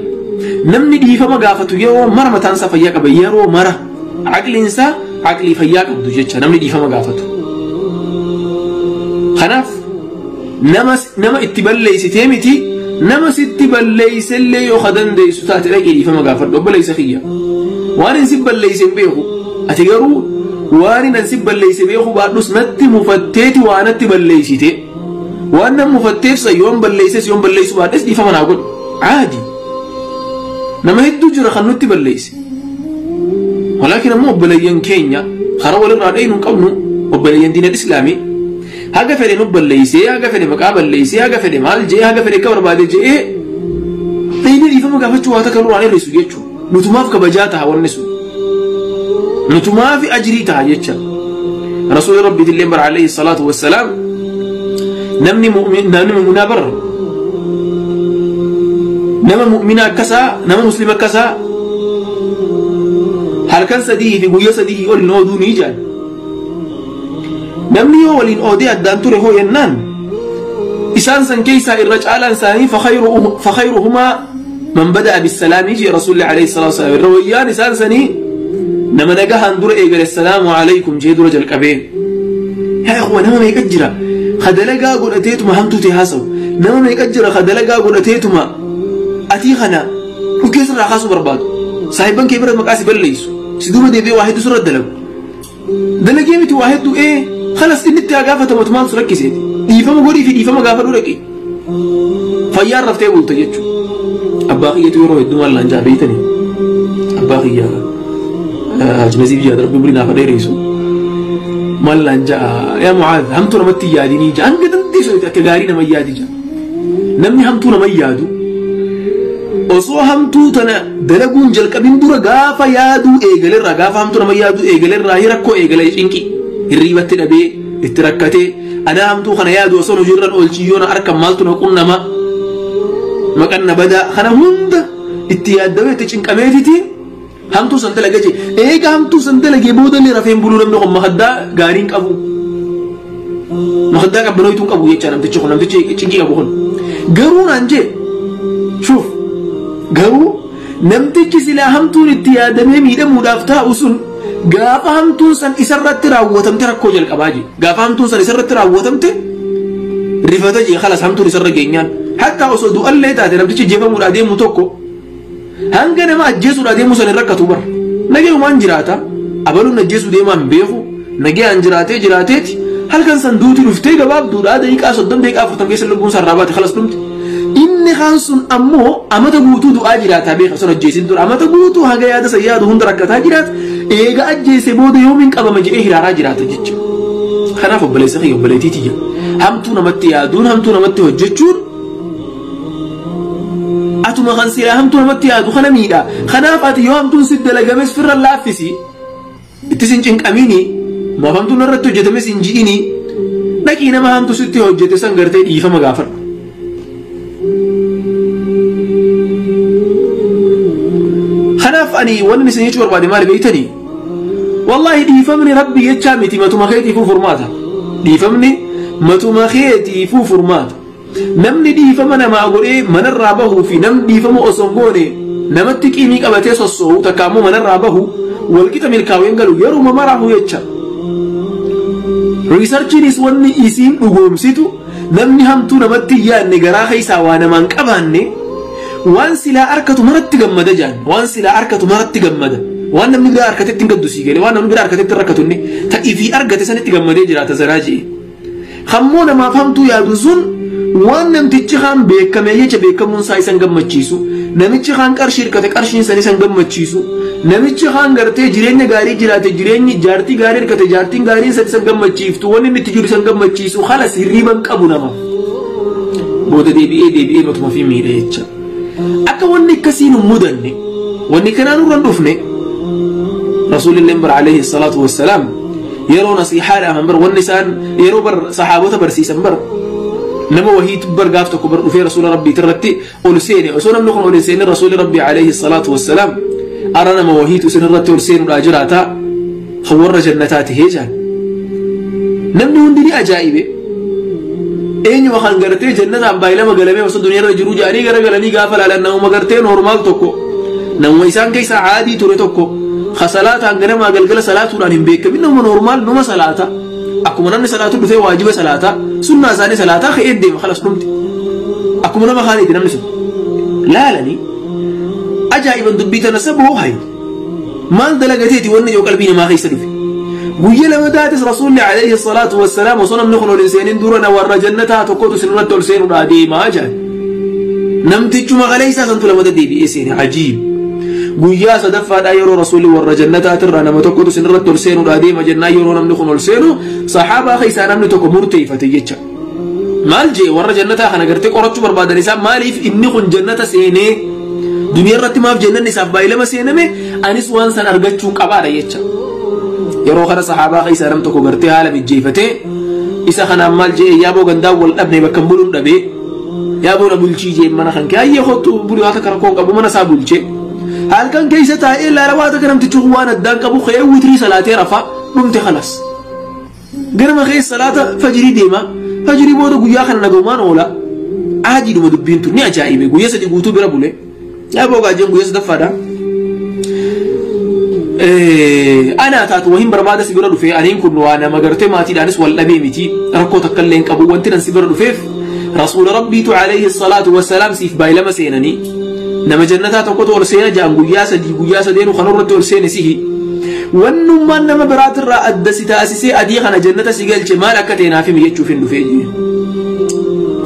Namni dhiifama gaafatu yeroo mara mataan isaa fayyaa qaba yeroo mara aqliin isaa aqlii fayyaa qabdu jecha namni dhiifama gaafatu. Kanaaf nama itti balleessitee miti nama sitti balleessellee yoo ka dandeessu taate dhaqee dhiifama gaafadhu obboleessa kiyya. Waan hin si balleesse hin beeku ati garuu waan hin si balleesse beeku baadhus natti mufatteeti waa natti balleessite. Waan nan mufatteef yoon balleesses yoon balleessu baadhes dhiifama naa godhu. Caadi. Nama hedduu jira kan nutti balleesse. Walaakin ammoo obboleeyyan keenya karaa walirraa dhaynu hin qabnu obboleeyyan diinal islaamii haga fedhe nu balleessee haga fedhe maqaa balleessee haga fedhe maal je'ee haga fedhe akka barbaade je'ee dhayni dhiifama gaafachuu waa takka nurraan hir'isu jechuudha. Nutumaaf kabajaa ta'a wanni sun. Nutumaaf ajrii ta'a jecha. Rasuulli Rabbiitillee bara alayhi salaatu wassalaam namni mu'minaa bara nama mu'mina akkasaa nama muslima akkasaa halkan sadii fi guyyaa sadii ol hin ooduu ni jaan. Namni yoo waliin oodee addaan ture hoo jennaan isaan san keessaa irra caalaan isaanii fakhayruhumaa man bada'a bissalaamii jee rasuulli alayhi salaatu wasalaam irra wayyaan isaan sanii nama nagahaan dura eegale assalaamu alaykum jee dura jalqabee. Yaa ikhwa nama meeqa jira ka dalagaa godhateetuma hamtuu ta'e haasawu nama meeqa jira ka dalagaa godhateetuma atii kana dhukee sirraa kaasuu barbaadu saahibban kee bira maqaa si balleessu si duuba deebi'ee waa hedduu sirra dalagu dalagee miti waa hedduu khalas inni itti haa gaafatamu atumaan su rakkiseeti dhiifama godhii fi dhiifama gaafadhu dhaqi fayyaan raftee bulta jechuudha. Abbaa kiyyatu yeroo hedduu maal naan jaa beeytanii abbaa kiyya Haji Naziif jaa Rabbi umrii naaf dheeressu maal naan jaa yaa Mucaaz hamtuu namatti hin yaadinii jaa hanga dandeessu akka gaarii nama yaadi jaa namni hamtuu nama yaadu osoo hamtuu tana dalaguun jalqabin dura gaafa yaaduu eegalerraa gaafa hamtuu nama yaaduu eegalerraa rakkoo eegale cinqi hirriibatti dhabee itti rakkatee anaa hamtuu kana yaadu osoo hojiirran oolchiyyoona harka maaltu na qunnama maqan na badaa kana hunda itti yaaddamee itti cinqameetiti hamtuu san dalagee jee eega hamtuu san dalagee boodallee rafeen buluu namni kun makaddaa gaarii hin qabu makaddaa qabbanooytuu hin qabu jecha namtichi kun namtichi cinqii qabu kun garuu naan jee shuuf garuu namtichi silaa hamtuun itti yaadamee miidhamuudhaaf taa'u sun gaafa hamtuun san isarratti raawwatamte rakkoo jalqabaa jee gaafa hamtuun san isarratti raawwatamte rifata jee khalas hamtuun isarra geenyaan hatta osoo du'allee taate namtichi jeefamuudhaa deemu tokko hanga nama ajjeesuudhaa deemu san hin rakkatu bara nagayumaan jiraata abaluun ajjeesuu deemaa hin beeku nagayaan jiraatee jiraateeti halkan san duuti dhuftee gabaabduudhaa daqiiqaa 30 daqiiqaa 40 keessa lubbuun san raabaate khalas dhumte. Inni kaan sun ammoo amata guutuu du'aa jiraataa beeka sun ajjeesin dura amata guutuu haga yaada san yaadu hunda rakkataa jiraata eega ajjeese booda yoomiin qabama jedhee hiraaraa jiraata jecha. Kanaaf obboleessa kiyya obboleettii tiyya Hamtuu namatti yaaduun hamtuu namatti hojjechuun atuma kan silaa hamtuu namatti yaadu kana miidha. Kanaaf ati yoo hamtuun si dalagames firra laaffisi, ittis hin cinqamini, maaf hamtuun irratti hojjetames hin ji'ini, dhaqii nama hamtu sitti hojjete san gartee dhiifama gaafadhu. Kanaaf ani wanni isin jechuu barbaade maali beektanii? Wallaahi dhiifamni rabbi jechaa miti, matuma keetiifuu furmaata. Dhiifamni matuma keetiifuu furmaata. Namni dhiifama namaa godhee manarraa bahuu fi namni dhiifama osoo hin goone namatti qiimii qabatee sossoo'u takka ammoo manarraa bahu walqixa milkaa'uu hin galu yeruma maraahu jecha. Riisarchiinis wanni isiin dhugoomsitu namni hamtuu namatti hin yaadne garaa keessaa waa namaan qabaanne waan silaa arkatu maratti gammada jaan, waan silaa arkatu maratti gammada, waan namni biraa argatetti hin gaddu sii galee, waan namni biraa argatetti hin rakkatu inni ta'ii fi argate sanitti gammadee jiraata zanaa je'e. Hammoo namaaf hamtuu yaadu sun waan namtichi kaan beekamee jecha beekamuun isaa isan gammachiisu, namichi kaan qarshii hirkate qarshiin san isan gammachiisu, namichi kaan gartee jireenya gaarii jiraate jireenyi jaartii gaarii hirkate jaartiin gaariin san isan gammachiiftu, wanni inni itti jiru isan gammachiisu, halas hirriiban qabu nama. Booda deebi'ee deebi'ee matuma fi miidha jecha. Akka wanni akkasii nu mudanne, wanni kanaa nurra hin dhufne, Rasuulilleen bara alayhi salaatu wassalaam yeroo nasiihaadhaaf bar wanni isaan yeroo bar sahaabota barsiisan bar nama wahiitu bar gaaf tokko bar dhufee rasuula rabbiit irratti ol seene. Osoo namni kun ol hin seenin rasuulli rabbii alayhi salaatu wassalaam ara nama wahiitu isin irratti ol seenuudhaa jiraata kan warra jannataa tahee jaan. Namni hundi ni ajaa'ibe. Eenyuma kan gartee jannataan baay'ilama galamee osoo duniyaa irra jiruu jedhanii gara galanii gaafa laalan namuma gartee normaal tokko, namuma isaan keessaa caadii ture tokko, ka salaataan ganamaa galgala salaatuudhaan hin beekamin, nama normaal numa salaata. Akkuma namni salaatu dhufee waajiba salaataa, sunnaa isaanii salaataa ka'ee deema kalas dhumti. Akkuma nama kaaniiti namni sun. Laalanii ajaa'iban dubbii tana saboo hayi. Maal dalagateeti wanni yoo qalbii namaa keessa dhufe. Guyya lama taates rasuulli alayhi salaatu wassalaam osoo namni kun ol hin seenin dura na warra jannataa tokkotu isin irratti ol seenuudhaa deemaa jedhan. Namtichuma kaleessaa santu lamata deebi'ee seene ajiib. Guyyaa sadaffaadhaa yeroo rasuulli warra jannataatirraa nama tokkotu isin irratti ol seenuudhaa deema jennaan yeroo namni kun ol seenu sahaabaa keessaa namni tokko murteeffate jecha. Maal jee warra jannataa kana gartee qorachuu barbaadan isaan maaliif inni kun jannata seenee duniyaa irratti maaf jannanni isaaf baay'ilama seename anis waan san argachuu qabaadha jecha. Yeroo kana sahaabaa keessaa nam tokko gartee haala mijjeeffatee isa kanaan maal jee yaaboo gandaan wal dhabne bakka buluun dhabee yaaboo na bulchii jee mana kan kee hayyee kottu bulii waa takka rakkoon qabu mana isaa bulchee. Halkan keessa taa'ee laala waa takka namtichi waan addaan qabu ka'ee witrii salaatee rafa dhumte kalas. Ganama keessa salaata fajirii deema. Fajirii booda guyyaa kana nagaumaan oola. Aadiidhuma dubbiin tun ni ajaa'ibe. Guyyaa sadi guutuu bira bule. Yaaboo gaajeen guyyaa sadaffaadha. Anaa taatu wahiin barbaada si bira dhufee aniin kun waa nama gartee maatiidhaanis wal dhabee miti rakkoo takka illee hin qabu wanti nan si bira dhufeef rasuula rabbiitu alayhi salaatu wassalaam siif baay'ilama seenanii nama jannataa tokkotu ol seena ja'an guyyaa sadii guyyaa sadeenu kan irratti ol seene sihi. Wannummaan nama biraatirraa adda si taasisee adii kana jannata si galche maal akka ta'e naaf himi jechuuf hin dhufee jee.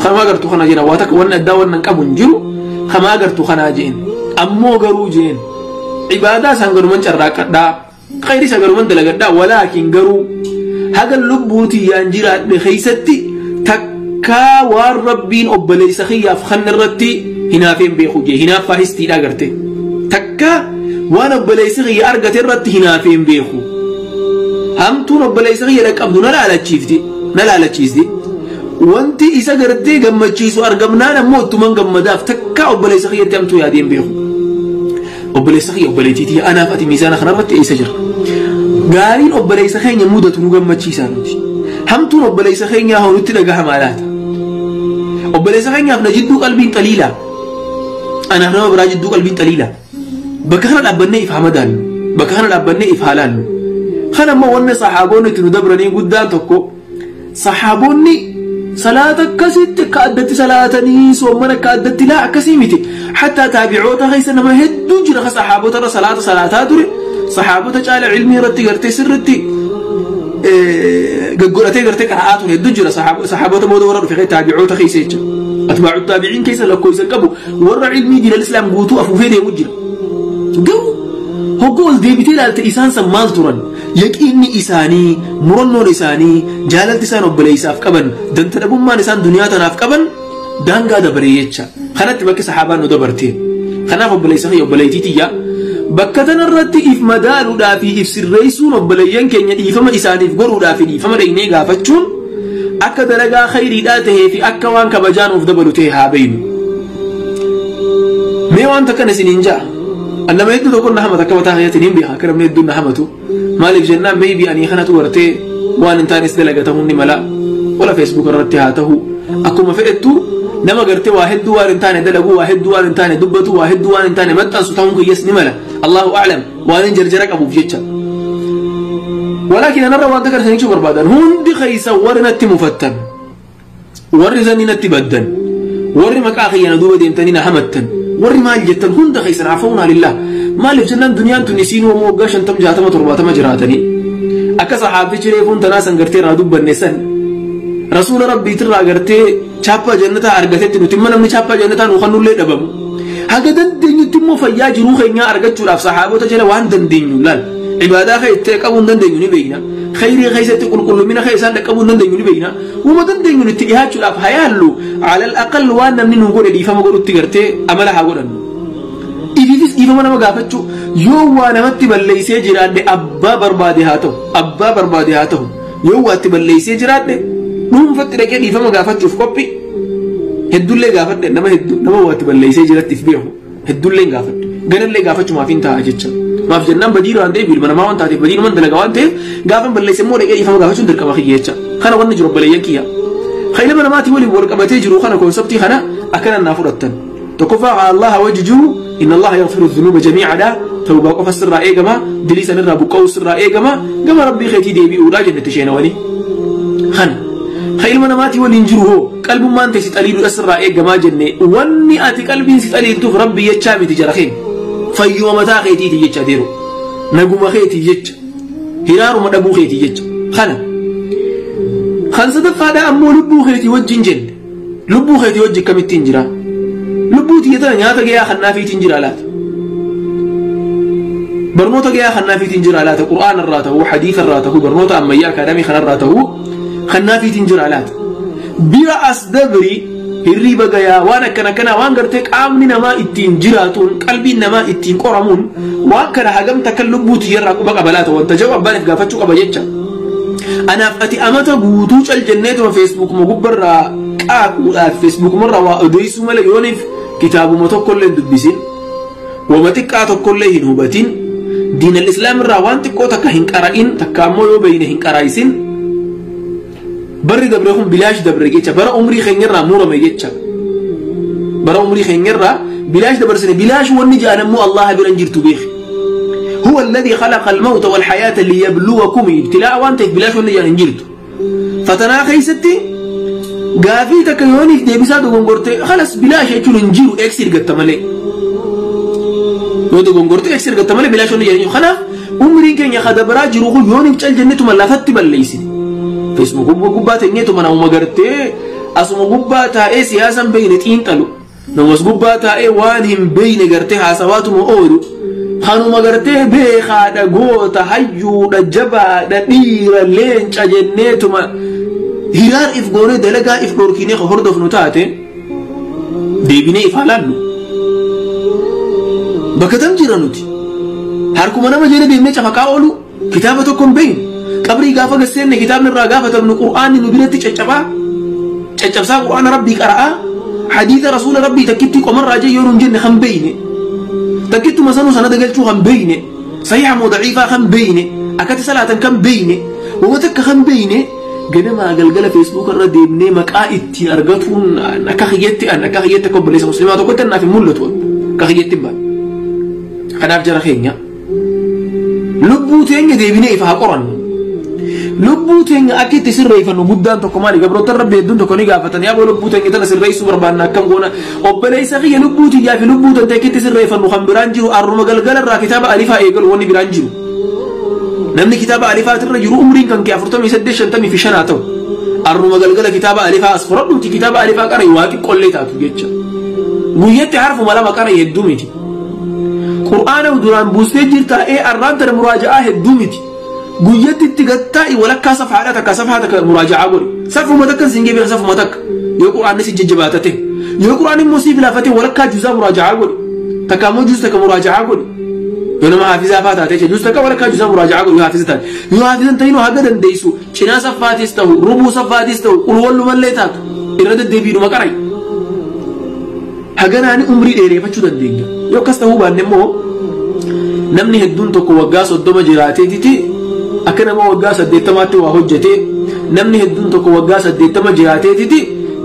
Kanuma agartu kana jira waa takka wanni addaa wannan qabu hin jiru kama agartu kanaa jeen. Ammoo garuu jeen ibaadaa isaan garuman carraaqqadhaa khayri isa garuman dalagadhaa walaakin garuu haga lubbuu tiyyaan jiraadhe keessatti takkaa waan rabbiin obboleessa kiyyaaf kan irratti hinaafeen beeku jee hinaaffaa histiidhaa garte takkaa waan obboleessi kiyya argate irratti hinaafeen beeku. Hamtuun obboleessa kiyya dhaqqabdu na laalachiifti na laalachiisti. Wanti isa gartee gammachiisu argamnaan ammoo ittuman gammadaaf takkaa obboleessa kiyyatti hamtuu yaadeen beeku. Obboleessa kiyya obboleettii anaaf ati miizaana kanarratti eessa jira? Gaariin obboleessa keenya mudatu nu gammachiisaa nuti. Hamtuun obboleessa keenyaa hoo nutti dhagahamaa laata? Obboleessa keenyaaf na jidduu qalbiin xaliilaa. Anaaf nama biraa jidduu qalbiin xaliilaa. Bakka kana dhaabbannee if haa madaallu. Bakka kana dhaabbannee if haa laallu. Kana immoo wanni saxaaboonni itti nu dabranii guddaan tokko saxaaboonni salaata akkasitti akka addatti salaatanii soomman akka addatti laa akkasii miti. Hattaa taabi'oota keessa nama hedduu jira ka saxaabota irra salaata salaataa ture. Saxaabota caala ilmii irratti gartee sirritti gaggodhatee gartee qara'aa ture hedduu jira saxaabota booda warra dhufe taabi'oota keessa jecha. Atbaa'u taabi'iin keessa lakkoofsa qabu warra ilmii diinal islaam guutuu afuufee deemu jira. Garuu hoggoo ol deebitee ilaalte isaan san maal turan? Yaqiinni isaanii, murannoon isaanii, jaalalti isaan obboleessaaf qaban, danta dhabummaan isaan duniyaa tanaaf qaban daangaa dabaree jecha. Kanatti bakki sahaabaan nu dabarte. Kanaaf obboleessa kiyya, obboleettii tiyya, bakka tanarratti if madaaluudhaa fi if sirreessuun, obboleeyyan keenya dhiifama isaaniif godhuudhaa fi dhiifama dhaynee gaafachuun akka dalagaa khayriidhaa tahee fi akka waan kabajaan of dabalu ta'e haa beeynu. Mee waan takkan isiniin ja'a. Nama hedduu tokko na hamata, akka mataa kiyyaatti niin beeka akka namni hedduun na hamatu. Maaliif jennaan, maybe ani kanatu gartee waan hin taanes dalagatamuun ni mala. Wala Facebook irratti haa ta'u. Akkuma fedhettu nama gartee waa hedduu waan hin taane dalagu, waa hedduu waan hin taane dubbatu, waa hedduu waan hin taane maxxansu ta'uun kiyyas ni mala. Allahu a'lam, waan hin jarjara qabuuf jecha. Walaakin anarra waan takka isinichuu barbaadan, hundi keessa warri natti mufattan, warri zanni natti baddan, warri maqaa kiyya na duuba deemtanii na hamattan, warri maal jettan, hunda keessan afawnaa lillah. Maaliif jennaan, duniyaan tun isiin homoo waggaa 50, 60, 70 jiraatanii akka saxaabichi reefuun tanaa san gartee irraa dubbanne san rasuula rabbiitirraa gartee chaappaa jannataa argatetti, nuti immoo namni chaappaa jannataa nuu kannullee dhabamu. Haga dandeenyutti immoo fayyaa jiruu keenyaa argachuudhaaf saxaabota jala waan dandeenyu laal. Ibaadaa kee itti qabuu hin dandeenyu ni beekna. Khayrii keessatti qulqullumina kee isaan dhaqqabuu hin dandeenyu ni beekna. Wama dandeenyu itti dhiyaachuudhaaf haa yaallu. Alal aqal waan namni nuu godhe dhiifama godhutti gartee amala haa godhannu. Ifiifis dhiifama nama gaafachuu, yoo waa namatti balleessee jiraadhe, abbaa barbaade haa ta'u, abbaa barbaade haa ta'u, yoo waa itti balleessee jiraadhe dhuunfatti dhaqee dhiifama gaafachuuf qophii. Hedduullee gaafadhe, nama hedduu, nama waa itti balleessee jirattiif beeku hedduullee gaafadhe, ganallee gaafachumaaf hin ta'a jecha. Maaf jennaan, badii waan ta'eef, ilma namaa waan taateef, badii naman dalagaa waan ta'eef, gaafa balleesse immoo dhaqee dhiifama gaafachuun dirqama kiyya jecha. Kana wanni jiru, obboleeyyan kiyya, kan ilma namaatii waliin wal qabatee jiru kana, concept kana akkana naa fudhattan. Tokkoffaa, Allah wajji jiru, inna Allaha yaghfiru dhunuuba jamii'adha. Tawbaa qofa sirraa eegama, dilii sanirraa buqqa'uu sirraa eegama, gama rabbii keetii deebi'uudha jennette sheenawanii. Kana kan ilma namaatii waliin jiru hoo, qalbummaan ta'e si xaliidudha sirraa eegamaa jenne. Wanni ati qalbiin si xaliiltuuf rabbi jechaa miti, jara keenya, fayyuma mataa keetiiti jecha deeru, naguma keetii jecha, hiraaruma dhabuu keetii jecha. Kana kan sadaffaadha ammoo lubbuu keetii wajjin jenne. Lubbuu keetii wajji akkamittiin jira? Lubbuu tiyya tana nyaata gayaa kannaafiitiin jira laata? Barnoota gayaa kannaafiitiin jira laata? Qur'aana irraa ta'uu, hadiisa irraa ta'uu, barnoota ammayyaa akaadaamii kanarraa ta'uu kannaafiitiin jira laata? Bira as dabri, hirriiba gayaa, waan akkana akkanaa, waan gartee qaamni namaa ittiin jiraatuun, qalbiin namaa ittiin qoramuun, waan kana hagam takka lubbuu tiyyarraa quba qaba laata wanta jedhu abbaan if gaafachuu qaba jecha. Anaaf ati amata guutuu cal jenneetuma Facebookuma gubbarraa qaaquudhaaf, Facebookumarraa waa odeessuu malee, yooniif kitaabuma tokkollee hin dubbisin, wama xiqqaa tokkollee hin hubatin, diinal islaam irraa waan xiqqoo takka hin qara'in, takka ammoo yoo beeyne hin qaraa'isin, barri dabre kun bilaash dabre jecha. Bara umrii keenyarraa murame jecha, bara umrii keenyarraa bilaash dabarsine. Bilaash wanni jedhan ammoo Allaha bira hin jirtu, beeki. هو الذي خلق الموت والحياة ليبلوكم، ابتلاء وانت بلاش wanni jedhan hin jirtu. Fatanaa keessatti gaafii takka yooniif deebisaa dogongorte, khalas, bilaash jechuun hin jiru. Eeksi ergatta malee, yoo dogongorte eeksi ergatta malee, bilaash wanni jedhan hin jiru. Kanaaf umriin keenya kadabaraa jiru kun yooniif cal jennetuma lafatti balleessine, Facebook gubbaa teenyeetuma namuma gartee asuma gubbaa taa'ee siyaasan beeyne xiinxalu, namas gubbaa taa'ee waan hin beeyne gartee haasawaatuma oolu, kanuma gartee beekaadha, goota, hayyuudha, jabaadha, dhiira, leenca jenneetuma hiraar if goonee dalagaa if dhorkinee ka hordofnu taate, deebinee if haalaallu. Bakka tam jira nuti? Harkuma nama jala deemnee cafaqaa oolu, kitaaba tokko hin beeynu. Qabrii gaafa gasseenne kitaabni irraa gaafatamnu qur'aanni nu biratti caccabaa caccabsaa, qur'aana rabbii qara'aa, hadiisa rasuula rabbii takkitti qomarraa jee yoo nun jenne kan beeyne, takkittuma sanuu sanada galchuu kan beeyne, sahiha moo daciifaa kan beeyne, akkatti salaatan kan beeyne, wama takka kan beeyne, ganamaa galgala Facebook irra deemnee maqaa ittiin argatuun, akka kiyyetti, an akka kiyyetti, akka obboleessa muslimaa tokkotti naaf hin mul'atu, akka kiyyetti hin baane. Kanaaf jara keenya, lubbuu teenya deebinee ifa haa qorannu. Lubbuu teenya akka itti sirreeffannu guddaan tokko maali? Gabroota rabbi hedduun tokko ni gaafatan: yaa lubbuu teenya tana sirreessuu barbaanna, akkam goona? Obboleessa kiyya, lubbuu tiyyaa fi lubbuu tantee akka itti sirreeffannu kan biraan jiru arruma galgala irraa kitaaba alifaa eegalu. Wanni biraan jiru, namni kitaaba alifaatirra jiru, umriin kan kee 48, 55 haa ta'u, arruma galgala kitaaba alifaa as fudhadhuuti kitaaba alifaa qara. Waa xiqqollee taatu jecha, guyyatti harfuma lama qara, hedduu miti. Qur'aana duraan buustee jirta, ee, arraan tana muraaja'aa hedduu miti. Guyyatti itti gattaa'i walakkaa safaadha takka safaa takka muraaja'aa godhi. Safuma takka siin geebira safuma takka. Yoo quraanni si jajjabaatate. Yoo quraanni immoo siif laafate walakkaa juzaa muraaja'aa godhi. Takka immoo juz takka muraaja'aa godhi. Yoo nama haafizaa faa taate juz takka walakkaa juzaa muraaja'aa godhi yoo haafiza taate. Yoo haafizan ta'in haga dandeessu cinaa saffaatis ta'u rubuu saffaatis ta'u qulwallumallee taatu irra deddeebiidhuma qarai. Haganaani umrii dheereeffachuu dandeenya. Yoo akkas ta'uu baanne immoo namni hedduun tokko waggaa 30 jiraateetiti akka nama waggaa 80tti waa hojjete. Namni hedduun tokko waggaa 80 jiraateetiti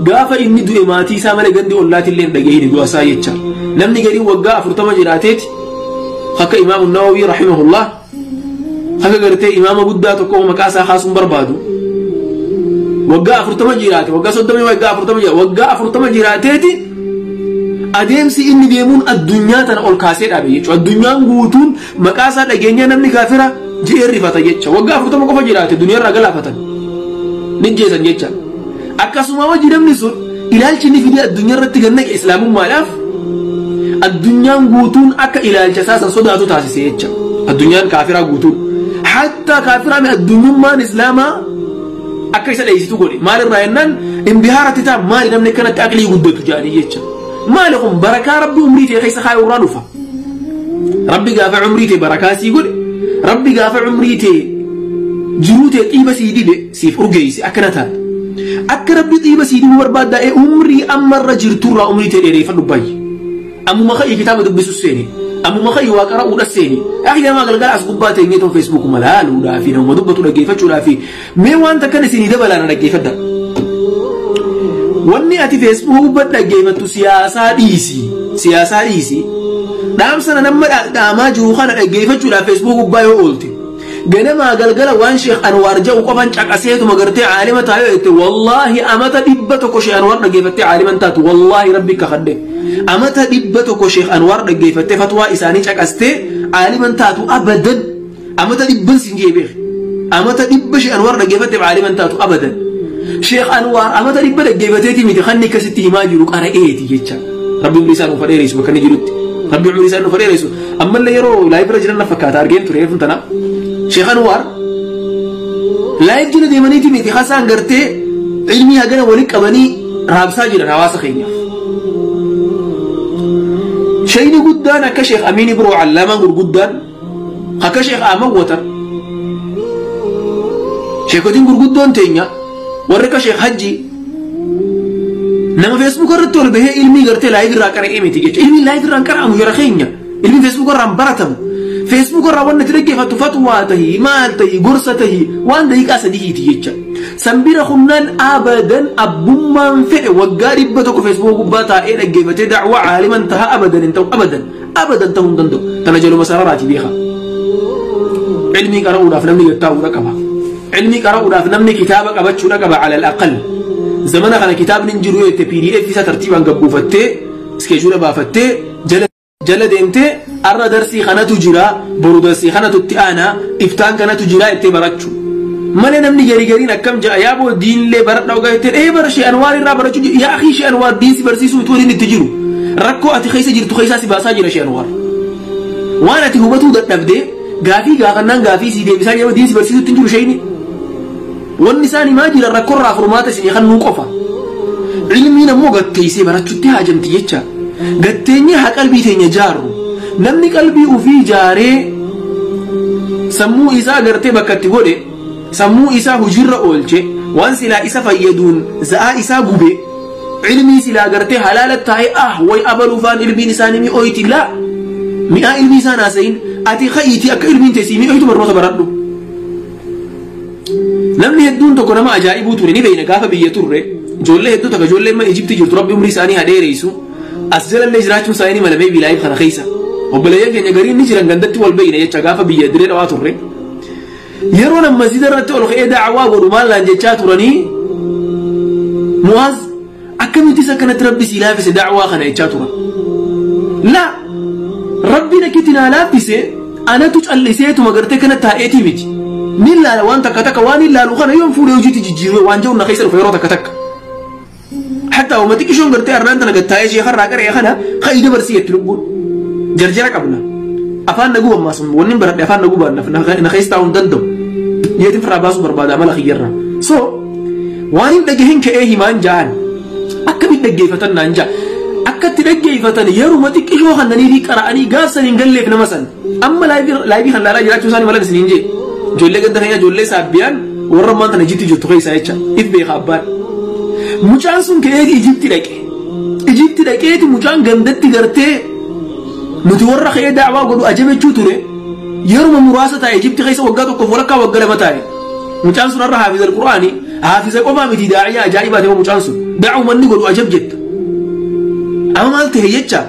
gaafa inni du'e maatii isaa malee gandi ollaatillee hin dhagahin du'a isaa jecha. Namni gariin waggaa 40 jiraateeti akka Imaamu Nawawi rahimahullah akka gartee imaama guddaa tokko maqaa isaa kaasuun barbaadu. Waggaa 40 jiraate waggaa 30 waggaa 40 jiraate waggaa 40 jiraateeti adeemsi inni deemuun addunyaa tana ol kaasee dhaabe jechuudha. Addunyaan guutuun maqaa isaa dhageenya namni kaafira ji'ee rifata jecha. Waggaa 40 qofa jiraate duniyaarraa galaafatan ni jeesan jecha. Akkasuma wajji namni sun ilaalchi inni fidee addunyaa irratti gannaqe islaamummaadhaaf addunyaan guutuun akka ilaalcha isaa san sodaatu taasise jecha. Addunyaan kaafiraa guutuun hatta kaafiraa addunyummaan islaamaa akka isa dheessitu godhe. Maalirraa jennaan inbihaaratti ta'a maali namni akkanatti aqlii guddatu jedhanii jecha. Maali kun barakaa rabbi umrii ta'e keessa kaayuu irraa dhufa. Rabbi gaafa umrii ta'e barakaa sii godhe. Rabbi gaafa umrii ta'e jiruu ta'e xiiba sii dibe siif urgeesse akkana taate. Akka rabbi xiiba sii dibuu barbaaddaa umrii ammarra jirturraa umrii ta'e dheereeffadhu baay'ee. Ammuma ka'ii kitaaba dubbisu seeni. Ammuma ka'ii waa qara'uudha seeni. Akhi namaa galgala as gubbaa ta'e toon Facebook malaaluudhaa fi nama dubbatu dhaggeeffachuudhaa fi mee waan takkan isinii dabalaan dhaggeeffadha. Wanni ati Facebook gubbaa dhaggeeffattu siyaasaa dhiisi. Siyaasaa dhiisi. Dhaamsa nama dhaamaa jiru kana dhaggeeffachuudhaaf Facebook gubbaa yoo oolte. Ganamaa galgala waan Sheekh Anwaar jedhu qofan caqaseetuma gartee caalima taa'ee jette wallaahi amata 100 Sheekh Anwaar dhaggeeffattee caaliman taatu wallaahi rabbi kakadhe. Amata 100 Sheekh Anwaar dhaggeeffattee fatwaa isaanii caqastee caaliman taatu abadan. Amata 100 siin jee beek. Amata 100 Sheekh Anwaar dhaggeeffattee caaliman taatu abadan. Sheekh Anwaar amata 100 dhaggeeffateeti miti kan akkasitti himaa jiru qara'eeti jecha. Rabbi umrii isaa nuuf dheeressu bakka inni jirutti. Rabbi umrii isaa nuuf dheeressu. Ammallee yeroo laayibira jiran na fakkaata argeen ture eefuun tana. Sheekh Anwaar laayib jala deemaniiti miti hasaan gartee ilmii hagana walitti qabanii raabsaa jiran hawaasa keenyaaf. Shayni guddaan akka Sheekh Amiin Ibroo Allaamaan gurguddaan akka Sheekh Ahmad Watar sheekotiin gurguddoon teenya warri akka Sheekh Hajji nama Facebook irratti ol bahee ilmii gartee laayib irraa qara'ee miti jecha. Ilmiin laayib irraa hin qara'amu jara keenya. Ilmiin Facebook irraa hin baratamu. Facebook irraa wanni itti dhaggeeffattu fatwaa tahii maal tahii gorsa tahii waan daqiiqaa sadiiti jecha. Sanbira humnaan abadan abbummaan fedhe waggaa 100 Facebook gubbaa taa'ee dhaggeeffatee da'waa caaliman taha abadan hin ta'u abadan abadan ta'uu hin danda'u. Tana jaluma sararaati beeka. Ilmii qara'uudhaaf namni gattaa'uudha qaba. Ilmii qara'uudhaaf namni kitaaba qabachuudha qaba alal aqal. Zamana kana kitaabni hin jiru yoo jette PDF isa tartiibaan gabbuufattee iskeejuula baafattee jala deemtee arra darsii kanatu jira boru darsii kanatu itti aanaa iftaan kanatu jira jettee barachuu. Malee namni garii gariin akkam ja'a yaa boo diinillee baradha ogaa jettee ee bara Sheekh Anwaar irraa barachuu yaa akhii Sheekh Anwaar diin si barsiisuu utuu inni itti jiru. Rakkoo ati keessa jirtu keessaa si baasaa jira Sheekh Anwaar. Waan ati hubatuu dadhabdee gaafii gaafannaan gaafii si deebisaa jira diin si barsiisuu itti hin jiru sheeyni. Wanni isaan himaa jiran rakkoorraa furmaata isinii kennuu qofa. Ilmiin ammoo gatteessee barachuutti haajamti jecha. Gatteenyi haa qalbii teenya jaarru. Namni qalbii ofii jaaree sammuu isaa gartee bakka itti godhe sammuu isaa hojiirra oolche waan silaa isa fayyaduun za'aa isaa gube ilmii silaa gartee halaala taa'ee ah way abaluufaan ilmiin isaanii mi'ooyti laa mi'aa ilmii isaan haasayin ati ka'iitii akka ilmiin teessii mi'ooytu barnoota baradhu. Namni hedduun tokko nama ajaa'ibuu ture ni beeyna gaafa biyya turre ijoollee hedduu takka ijoollee amma Ijiptii jirtu rabbi umrii isaanii haa dheeressu as jalallee jiraachuun isaanii ni malamee bilaayif kana keessa. Obboleeyyan keenya gariin ni jiran gandatti wal beeyna jecha gaafa biyya diree dhawaa turre. Yeroo nama masjida irratti ol ka'ee da'awaa godhu maal naan jechaa turanii Mu'aaz akkamittis akkanatti rabbi sii laaffise da'awaa kana jechaa turan. Laa rabbiin akkitti naa laaffise anatu calliseetuma gartee kana taa'eetii miti. Ni laala waan takka takka waan hin laalu kana yoon fuudhee hojiitti jijjiiruu waan jedhu na keessa dhufa yeroo takka takka. Hatta uummati qishoon gartee arraan tana gattaa'ee sheekarraa qara'ee kana ka'ii dabarsii jetti lubbuun. Jarjara qabna. Afaan na guban maasum wanni baradhe afaan na guban na keessa taa'uu hin danda'u. Jeetiin firraa baasuu barbaada amala kiyyarraa. So waan hin dhagahin ka'ee himaan ja'an akkamitti dhaggeeffatan naan ja'a. Akkatti dhaggeeffatan yeruma xiqqishoo kannanii fi qara'anii gaafsan hin galleef nama san. Amma laayivii kan laalaa jiraachuu isaanii malan isiniin jee. Ijoollee ganda keenya ijoollee saabbiyaan warra ammaan tana Ijiptii jirtu keessaa jecha if beeka abbaan. Mucaan sun ka'eeti Ijiptii dhaqe. Ijiptii dhaqeeti mucaan gandatti gartee nuti warra ka'ee daawaa godhu ajabechuu ture. Yeruma muraasa taa'e Ijiptii keessa waggaa tokkoof walakkaa waggaa lama taa'e. Mucaan sun har'a haafiza Qur'aanii haafiza qofaa miti daa'iyaa ajaa'ibaa ta'e mucaan sun. Daa'uma inni godhu ajab jetta. Amma maal ta'e jecha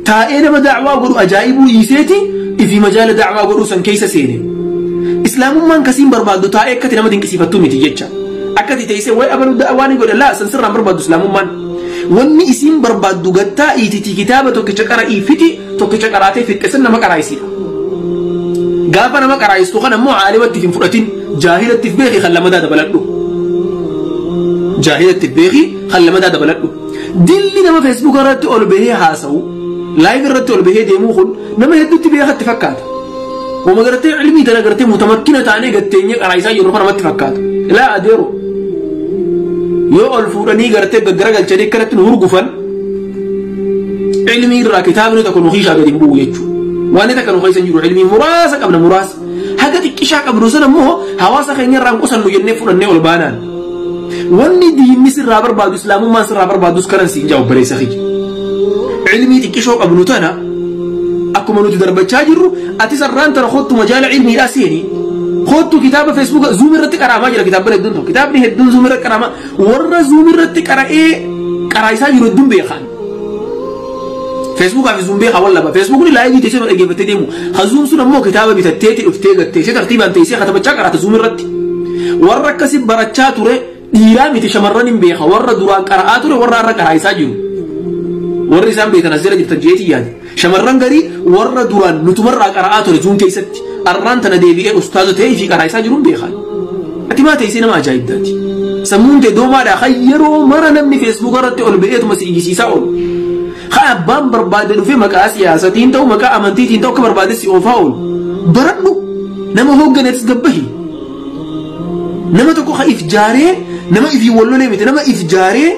taa'ee nama daawaa godhu ajaa'ibuu dhiiseeti ifi majaala daawaa godhuu san keessa seene. Islaamummaan kasiin barbaaddu taa'ee akkati nama dinqisiifattu miti jecha. Akkati teessee wayi abaluu daawaa ni godha laa san sirraan barbaaddu islaamummaan. Wanni isiin barbaaddu gattaa iititi kitaaba tokkicha qara'ii fiti tokkicha qaraatee fixxe san nama qaraayisiidha. Gaafa nama qaraayistu kan ammoo caalimatti hin fudhatin jaahilatti beeki kan lamadaa dabaladhu. Jaahilatti beeki kan lamadaa dabaladhu. Dilli nama Facebook irratti ol bahee haasa'u laayiv irratti ol bahee deemuu kun nama hedduutti beekatti fakkaata. Wama gartee ilmii tana gartee mutamakkina taanee gatteenyee qaraayisaa jirru kan namatti fakkaata. Laa adeero. Yoo ol fuudhanii gartee gaggaragalchanii akkanatti nu hurgufan ilmii irraa kitaabni tokko nu hiishaa gadi hin bu'u jechuudha. Waan takka nu keessa hin jiru ilmii muraasa qabna muraasa. Haga xiqqishaa qabnu sana immoo hawaasa keenya irraa hin qusannu jennee fudhannee ol baanaan. Wanni diinni sirraa barbaadu islaamummaan sirraa barbaadus kanan siin jaa obboleessa kiyya. Ilmii xiqqishoo qabnu tana akkuma nuti darbachaa jirru ati sarraan tana kottu majaala ilmiidhaa seeni. Kottu kitaaba Facebook Zoom irratti qaraamaa jira kitaabni hedduun tokko. Kitaabni hedduun Zoom irratti qaraamaa warra Zoom irratti qara'ee qaraayisaa jiru hedduun beekan. Facebook fi Zoom beekaa wallaba. Facebookni laayivii teessee dhaggeeffattee deemu. Ha Zoom sun ammoo kitaaba bitatteeti dhuftee gattee tartiibaan teessee katabachaa qaraata Zoom irratti. Warra akkasii barachaa ture dhiiraa miti shamarran hin beeka. Warra duraan qara'aa ture warra har'a qaraayisaa jiru. Warri isaan beekan as jala jirtan jeetii yaade. Shamarran garii warra duraan nutumarraa qara'aa ture Zoom keessatti. Arraan tana deebi'ee ustaaza ta'ee fi qaraayisaa jiruun beekan. Ati maa teessee nama ajaa'ibdaati. Sammuun tee doomaadhaa kan yeroo mara namni Facebook irratti ol ba'eetuma si iyyisiisaa oolu. Kan abbaan barbaade dhufee maqaa siyaasatiin ta'u maqaa amantiitiin ta'u akka barbaade si oofaa oolu. Baradhu nama hoogganeetis gabbahi. Nama tokko kan if jaaree nama ifii wallolee miti nama if jaaree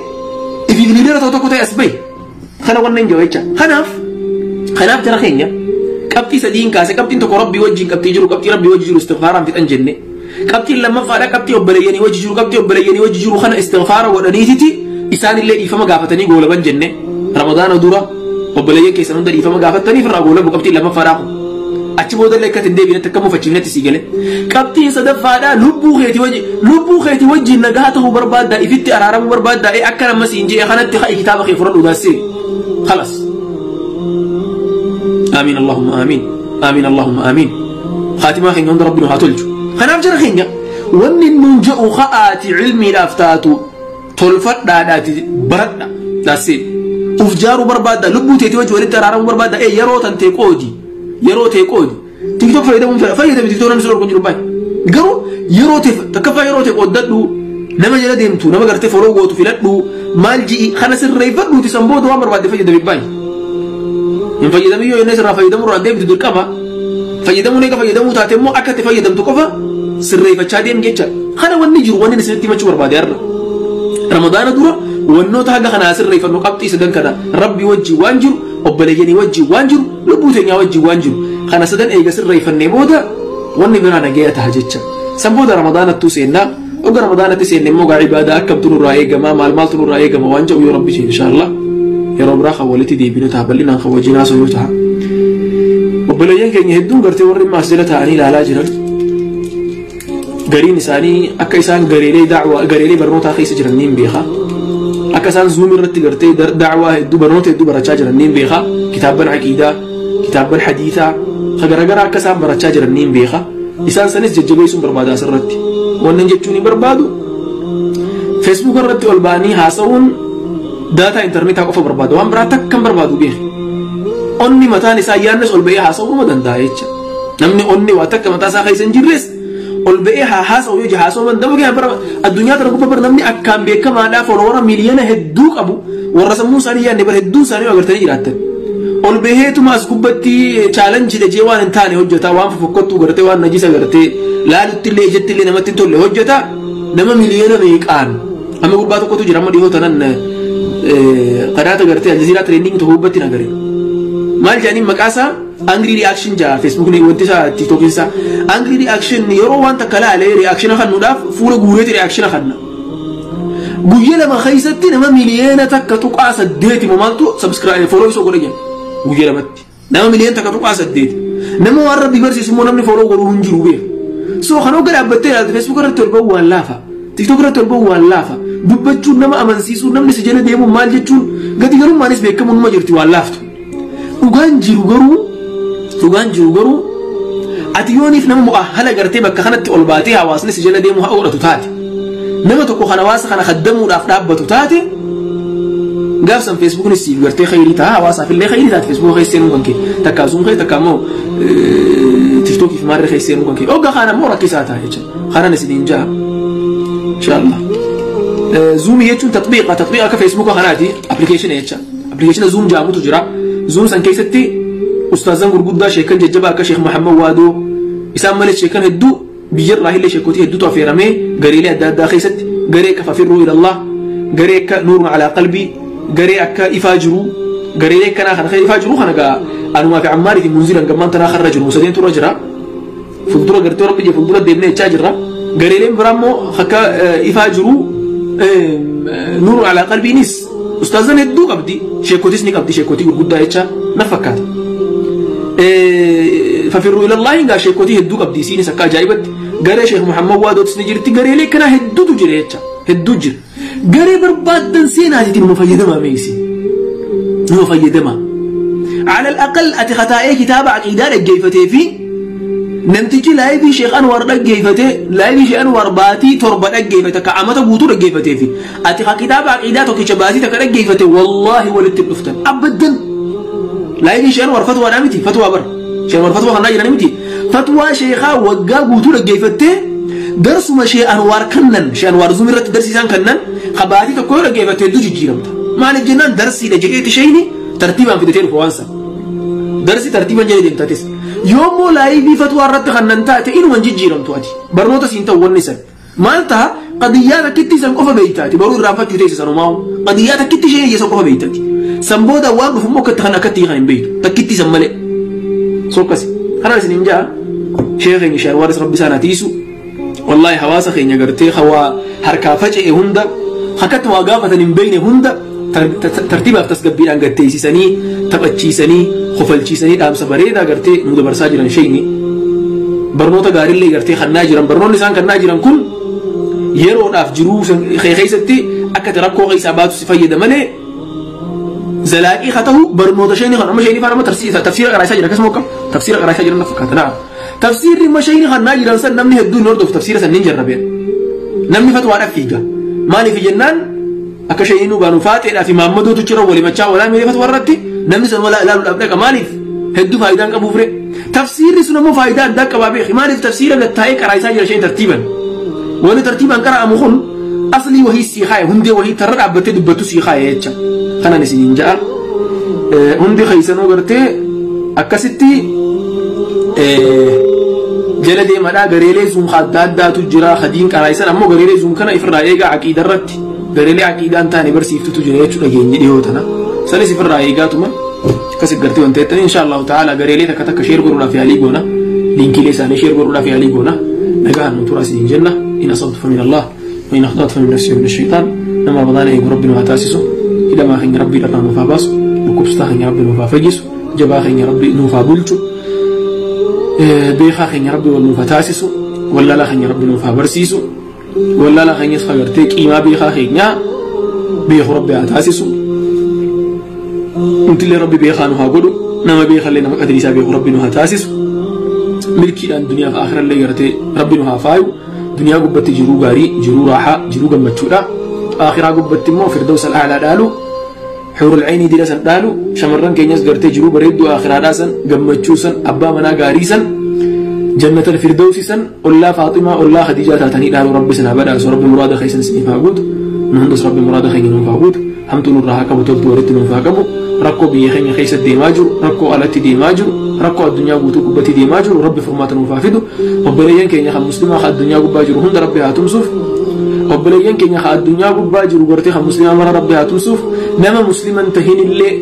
ifiif liidara ta'u tokko ta'e as bahi. Kana wannan jiru jecha. Kanaaf jara keenya qabxii sadiin kaase qabxiin tokko rabbii wajjin qabxii jiru qabxii rabbii wajji jiru istighfaaraan fixan jenne. Qabxiin lammaffaadha qabxii obboleeyyanii wajji jiru qabxii obboleeyyanii wajji jiru kana istighfaara godhaniititi isaanillee dhiifama gaafatanii goolaban jenne. Ramadaana dura obboleeyyan keessan hunda dhiifama gaafataniif irraa goolabu qabxiin lammaffaadhaa kun. Achi boodallee akka hin deebinetti akka mufachiifnetti sii gale. Qabxiin sadaffaadhaa lubbuu keetii wajjin nagaa ta'uu barbaaddaa ifitti araaramuu barbaaddaa akka nama siin jee kanatti ha'i kitaaba kee fudhadhu daassee. خلاص. آمين اللهم آمين. آمين اللهم آمين. خاتمة خينيا عند ربنا هاتولج. خناف جرى خينيا. ون ننجأ خآتي علمي لافتاتو تلفت داداتي بردنا داسين. أفجارو بربادة لبو تيتي وجه ولد ترارو بربادة إيه يرو تنتي قودي. يرو تي قودي. تيك توك فايدة من فايدة من تيك توك نمسلور كنجرو باي. قرو يرو تي تكفى يرو تي قودتو nama jala deemtu nama gartee foroo gootu filadhu maal ji'i kana sirreeffadhuuti san booda waan barbaadde fayyadami baay'ee. Hin fayyadamin yoo inni sirraa fayyadamuu irraa deemtu dirqama. Fayyadamuun eega fayyadamuu taate immoo akka itti fayyadamtu qofa sirreeffachaa deem jecha. Kana wanni jiru wanni isinitti himachuu barbaade har'a. Ramadaana dura wannoota haga kanaa sirreeffannu qabxii sadan kana rabbi wajjin waan jiru obboleeyyanii wajjin waan jiru lubbuu teenyaa wajjin waan jiru kana sadan eega sirreeffannee booda wanni biraa nagaya ta'a jecha. San booda ramadaanattuu seennaa. Oga ramadaanatti seenne immoo gaa ibaadaa akkamtu nurraa eegama maal maaltu nurraa eegama waan jedhu yoo rabbi ishee inshaallah yeroo biraa kan walitti deebinu ta'a bal'inaan kan wajjin haasoo yoo ta'a. Obboleeyyan keenya hedduun gartee warri immoo as jala taa'anii ilaalaa jiran gariin isaanii akka isaan gareelee da'waa gareelee barnootaa keessa jiran niin beeka. Akka isaan zuum irratti gartee da'waa hedduu barnoota hedduu barachaa jiran niin beeka. Kitaabban aqiidaa, kitaabban hadiisaa kan garaagaraa akka isaan barachaa jiran niin beeka. Isaan sanis jajjabeessuun barbaada asirratti. Wannan jechuun hin barbaadu Facebook irratti ol ba'anii haasa'uun daataa intarneetaa qofa barbaada waan biraa takka hin barbaadu beeki. Onni mataan isaa yaannes ol ba'ee haasa'uu ma danda'a jecha. Namni onni waa takka mataa isaa keessa hin jirres ol ba'ee haasa'u yoo haasa'uu danda'u bara addunyaa tana gubbaa bara namni akkaan beekamaadhaa foolowara miiliyoona hedduu qabu warra sammuu isaanii yaadne bara hedduu isaanii agartanii jiraattan. Ol baheetuma as gubbatti challenge jee waan hin taane hojjeta, waan fofokkottuu gartee, waan najisa gartee laalutti illee ijatti illee namatti hin tolle hojjeta. Nama miliyoona meeqaan amma gurbaa tokkotu jira, amma dhihoo tanan qadaata gartee Aljazeeraa trending tokko gubbatti nagare. Maal jedhanii maqaa isaa? Angry Reaction jaa Facebookni, wanti isaa TikTokin isaa Angry Reaction. Yeroo waan takka laalee reaction kannuudhaaf fuula guureeti reaction kanna. Guyyaa 2 keessatti nama 1.8 miliyoona maaltu subscribe follow isoo godhe jedha. Guyyaa 2tti nama 1.8 miliyoona. Nama waan Rabbi barsiisu immoo namni follow godhuu hin jiru beeku. So kan hogga dhaabbattee ilaalte, Facebook irratti ol ba'uu waan laafa, TikTok irratti ol ba'uu waan laafa, dubbachuun, nama amansiisuun, namni si jala deemuun maal jechuun gadi garummaanis beekamuun numa jirti waan laaftu. Dhugaan jiru garuu ati yooniif nama mu'ahala gartee bakka kanatti ol baatee hawaasni si jala deemu haa godhatu taate, nama tokko kan hawaasa kana khaddamuudhaaf dhaabbatu taate, gaafsan Facebooknis siif gartee khayrii ta'a, hawaasaaf illee khayrii taate. Facebook keessa seenuu kan kee takka Zoom keessa, takka immoo TikTokiif maarree keessa seenuu kan kee ogga kaan ammoo rakkisaa ta'a jechuudha. Kanan isiniin ja'a inshallah. Zoomii jechuun tatbiiqa akka Facebooka kanaati, application jecha. Application Zoom jedhamutu jira. Zoom san keessatti ustaazan gurguddaa, sheekan jajjabaa akka Sheekh Muhammad Waadoo, isaan malee sheekan hedduu biyyarraa illee sheekotii hedduutu affeeramee gareelee adda addaa keessatti, garee akka Fafirruu Ilallah, garee akka Nuurun Alaa Qalbii, garee akka Ifaa Jiruu, gareelee akkanaa kana. Ifaa Jiruu kana gaa anumaa fi Ammaarii fi Munziran gammaan tanaa karra jiru sadeen turra jira. Fuuldura gartee Rabbi jee fuuldura deemnee jechaa jirra. Gareeleen biraa immoo akka Ifaa Jiruu, Nuurun Alaa Qalbiinis ustaazan hedduu qabdi, sheekotis ni qabdi, sheekotii gurguddaa jecha na fakkaata. Fafirruu Ilallaahi gaa sheekotii hedduu qabdi isiinis akka ajaa'ibatti. Garee Sheekh Muhammad Waadootis ni jirti. Gareelee kanaa hedduutu jira jecha, hedduu jira. Garee barbaaddan seenaatiin numa fayyadamaa meeysi. Numa fayyadamaa. على الأقل ati kataa'ee kitaaba aqiidaa dhaggeeffatee fi namtichi live Sheekh Anwar dhaggeeffatee, live Sheekh Anwar baatii 7 dhaggeeffate, ka amata guutuu dhaggeeffatee fi ati ka kitaaba aqiidaa tokkicha baatii takka dhaggeeffate, wallaahi walitti dhuftan abaddan. Live Sheekh Anwar fatwaadhaa miti, fatwaa bara Sheekh Anwar fatwaa kannaa jirani miti. Fatwaa sheekhaa waggaa guutuu dhaggeeffattee, darsuma Sheekh Anwar kannan, Sheekh Anwar Zoom irratti darsiisaan kannan ka baatii tokko yoo dhaggeeffatte hedduu jijjiiramta. Maaliif jennaan, darsiidha jedheeti sheeyni tartiibaan fidatee dhufa waan sana. Darsi tartiiban jedhee deemtatis. Yoommoo live fatwaa irratti kannan taate, inuma jijjiiramtu ati. Barnoota siin ta'u wanni san. Maal ta'a? Qadiyyaa takkitti san qofa beeytaati. Baruu irraanfachuu teessa sanumaa'u. Qadiyyaa takkitti isheen ija san qofa beeytaati. San booda waan dhufu immoo akkatti kan akkatti kan hin beeytu. Takkitti san malee. Sokkasi. Kanaan isin hin ja'a. Sheekh keenya Sheekh Waaris Rabbi isaan atiisu. Wallaahi hawaasa keenya gartee hawaa harkaa faca'e hunda, akkatti waa gaafatan hin beekne hunda, tartiibaaf tasgabbiidhaan gatteessisanii, taphachiisanii, kofalchiisanii, dhaamsa bareedaa gartee nu dabarsaa jiran sheeyni. Barnoota gaariillee gartee kannaa jiran. Barnoonni isaan kannaa jiran kun yeroodhaaf jiruu keessatti akka ati rakkoo keessaa baatu si fayyada malee, zalaaqii haa ta'u barnoota sheeyni kan amma sheeyni faan amma tafsiira qaraasaa jira, akkasuma akkam tafsiira qaraasaa jiran na fakkaata naa. Tafsiirri amma sheeyni kannaa jiran san namni hedduun hin hordofu. Tafsiira san ni jarrabeen namni fatwaadhaaf fiiga. Maaliif jennaan, akka sheeyni nu baanu faaxeedhaa fi maammadootu jira walimachaa walaa miiree fatwaa irratti namni san walaa ilaaluudhaaf dhaqa. Maaliif? Hedduu faayidaan qabuuf ree. Tafsiirri sun ammoo faayidaa addaa qabaa beeki. Maaliif? Tafsiira gattaa'ee qaraasaa jira sheen tartiiban. Wanni tartiibaan qara'amu kun aslii wahii sii kaaye, hundee wahii tarra dhaabbattee dubbattu sii kaaye jecha. Kanan isiniin ja'a. Hundi keessanuu gartee akkasitti jala deemadhaa. Gareelee Zoom adda addaatu jira hadiin qaraa'isan. Ammoo gareelee Zoom kana ifirraa eegaa. Aqiida irratti gareelee aqiidaan taane barsiiftutu jira jechuu dhageenye dhiyoo tana. Sanis ifirraa eegaatuma akkas gartee wanta jettanii. Insha Allahu ta'ala gareelee takka takka share godhuudhaaf yaalii goona, linkiilee isaanii share godhuudhaaf yaalii goona. Nagaan nu tura isiniin jenna. إن أصبت فمن الله وإن أخطأت فمن نفسي ومن الشيطان. Nama Ramadaan eegu Rabbi nu haa taasisu. Hidhamaa keenya Rabbii irraa nuuf haa baasu. Dhukkubsataa keenya Rabbi nuuf haa fayyisu. Jabaa keenya Rabbi nuuf haa bulchu. Beekaa keenya Rabbi wal nuuf haa taasisu. Wallaalaa keenya Rabbi nuuf haa barsiisu. Wallaalaa keenyas agartee qiimaa beekaa keenyaa beeku Rabbi haa taasisu. Nutillee Rabbi beekaa nu haa godhu. Nama beekallee nama qadrii isaa beeku Rabbi nu haa taasisu. Milkiidhaan duniyaa fi aakhirallee gartee Rabbi nu haa faayu. Duniyaa gubbatti jiruu gaarii, jiruu raaxaa, jiruu gammachuudha. Aakhiraa gubbatti immoo firdaus al'aalaa dhaalu, xuurul caynii dila san dhaalu. Shamarran keenyas gartee jiruu bareedduu aakhiraadhaa san, gammachuu san, abbaa manaa gaarii san, jannatal firdausi san, ollaa Faaximaa, ollaa Khadiijaa taatanii dhaalu Rabbi sana badhaasu. Rabbi muraada keessan isiniif haa guutu. Nu hundas Rabbi muraada keenya nuuf haa guutu. Hamtuu nurraa haa qabu, toltuu walitti nuuf haa qabu. Rakkoo biyya keenya keessa deemaa jiru, rakkoo alatti deemaa jiru, rakkoo addunyaa guutuu gubbatti deemaa jiru Rabbi furmaata nuuf haa fidu. Obboleeyyan keenya kan muslimaa kan addunyaa gubbaa jiru hunda Rabbi haa tumsuuf. Obboleeyyan keenya kan addunyaa gubbaa jiru gartee kan muslimaa mara Rabbi haa tumsuuf. Nama musliman tahin illee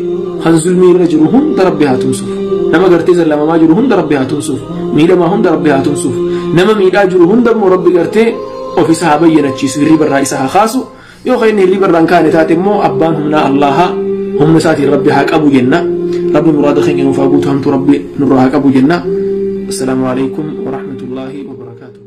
kan zulmii irra jiru hunda Rabbi haa tumsuuf. Nama gartee zallamamaa jiru hunda Rabbi haa tumsuuf. Miidhamaa hunda Rabbi haa tumsuuf. Nama miidhaa jiru hunda immoo Rabbi gartee of isa haa bayyanachiisu, hirriba irraa isa haa kaasu. Yoo kan inni hirriba irraa hin kaane taate immoo abbaan humnaa Allaha, humna isaatiin Rabbi haa qabu jenna. Rabbi muraada keenya nuuf haa guutu, hamtuu Rabbi nurraa haa qabu jenna. Assalaamu alaikum wa rahmatullaahi wa barakaatuh.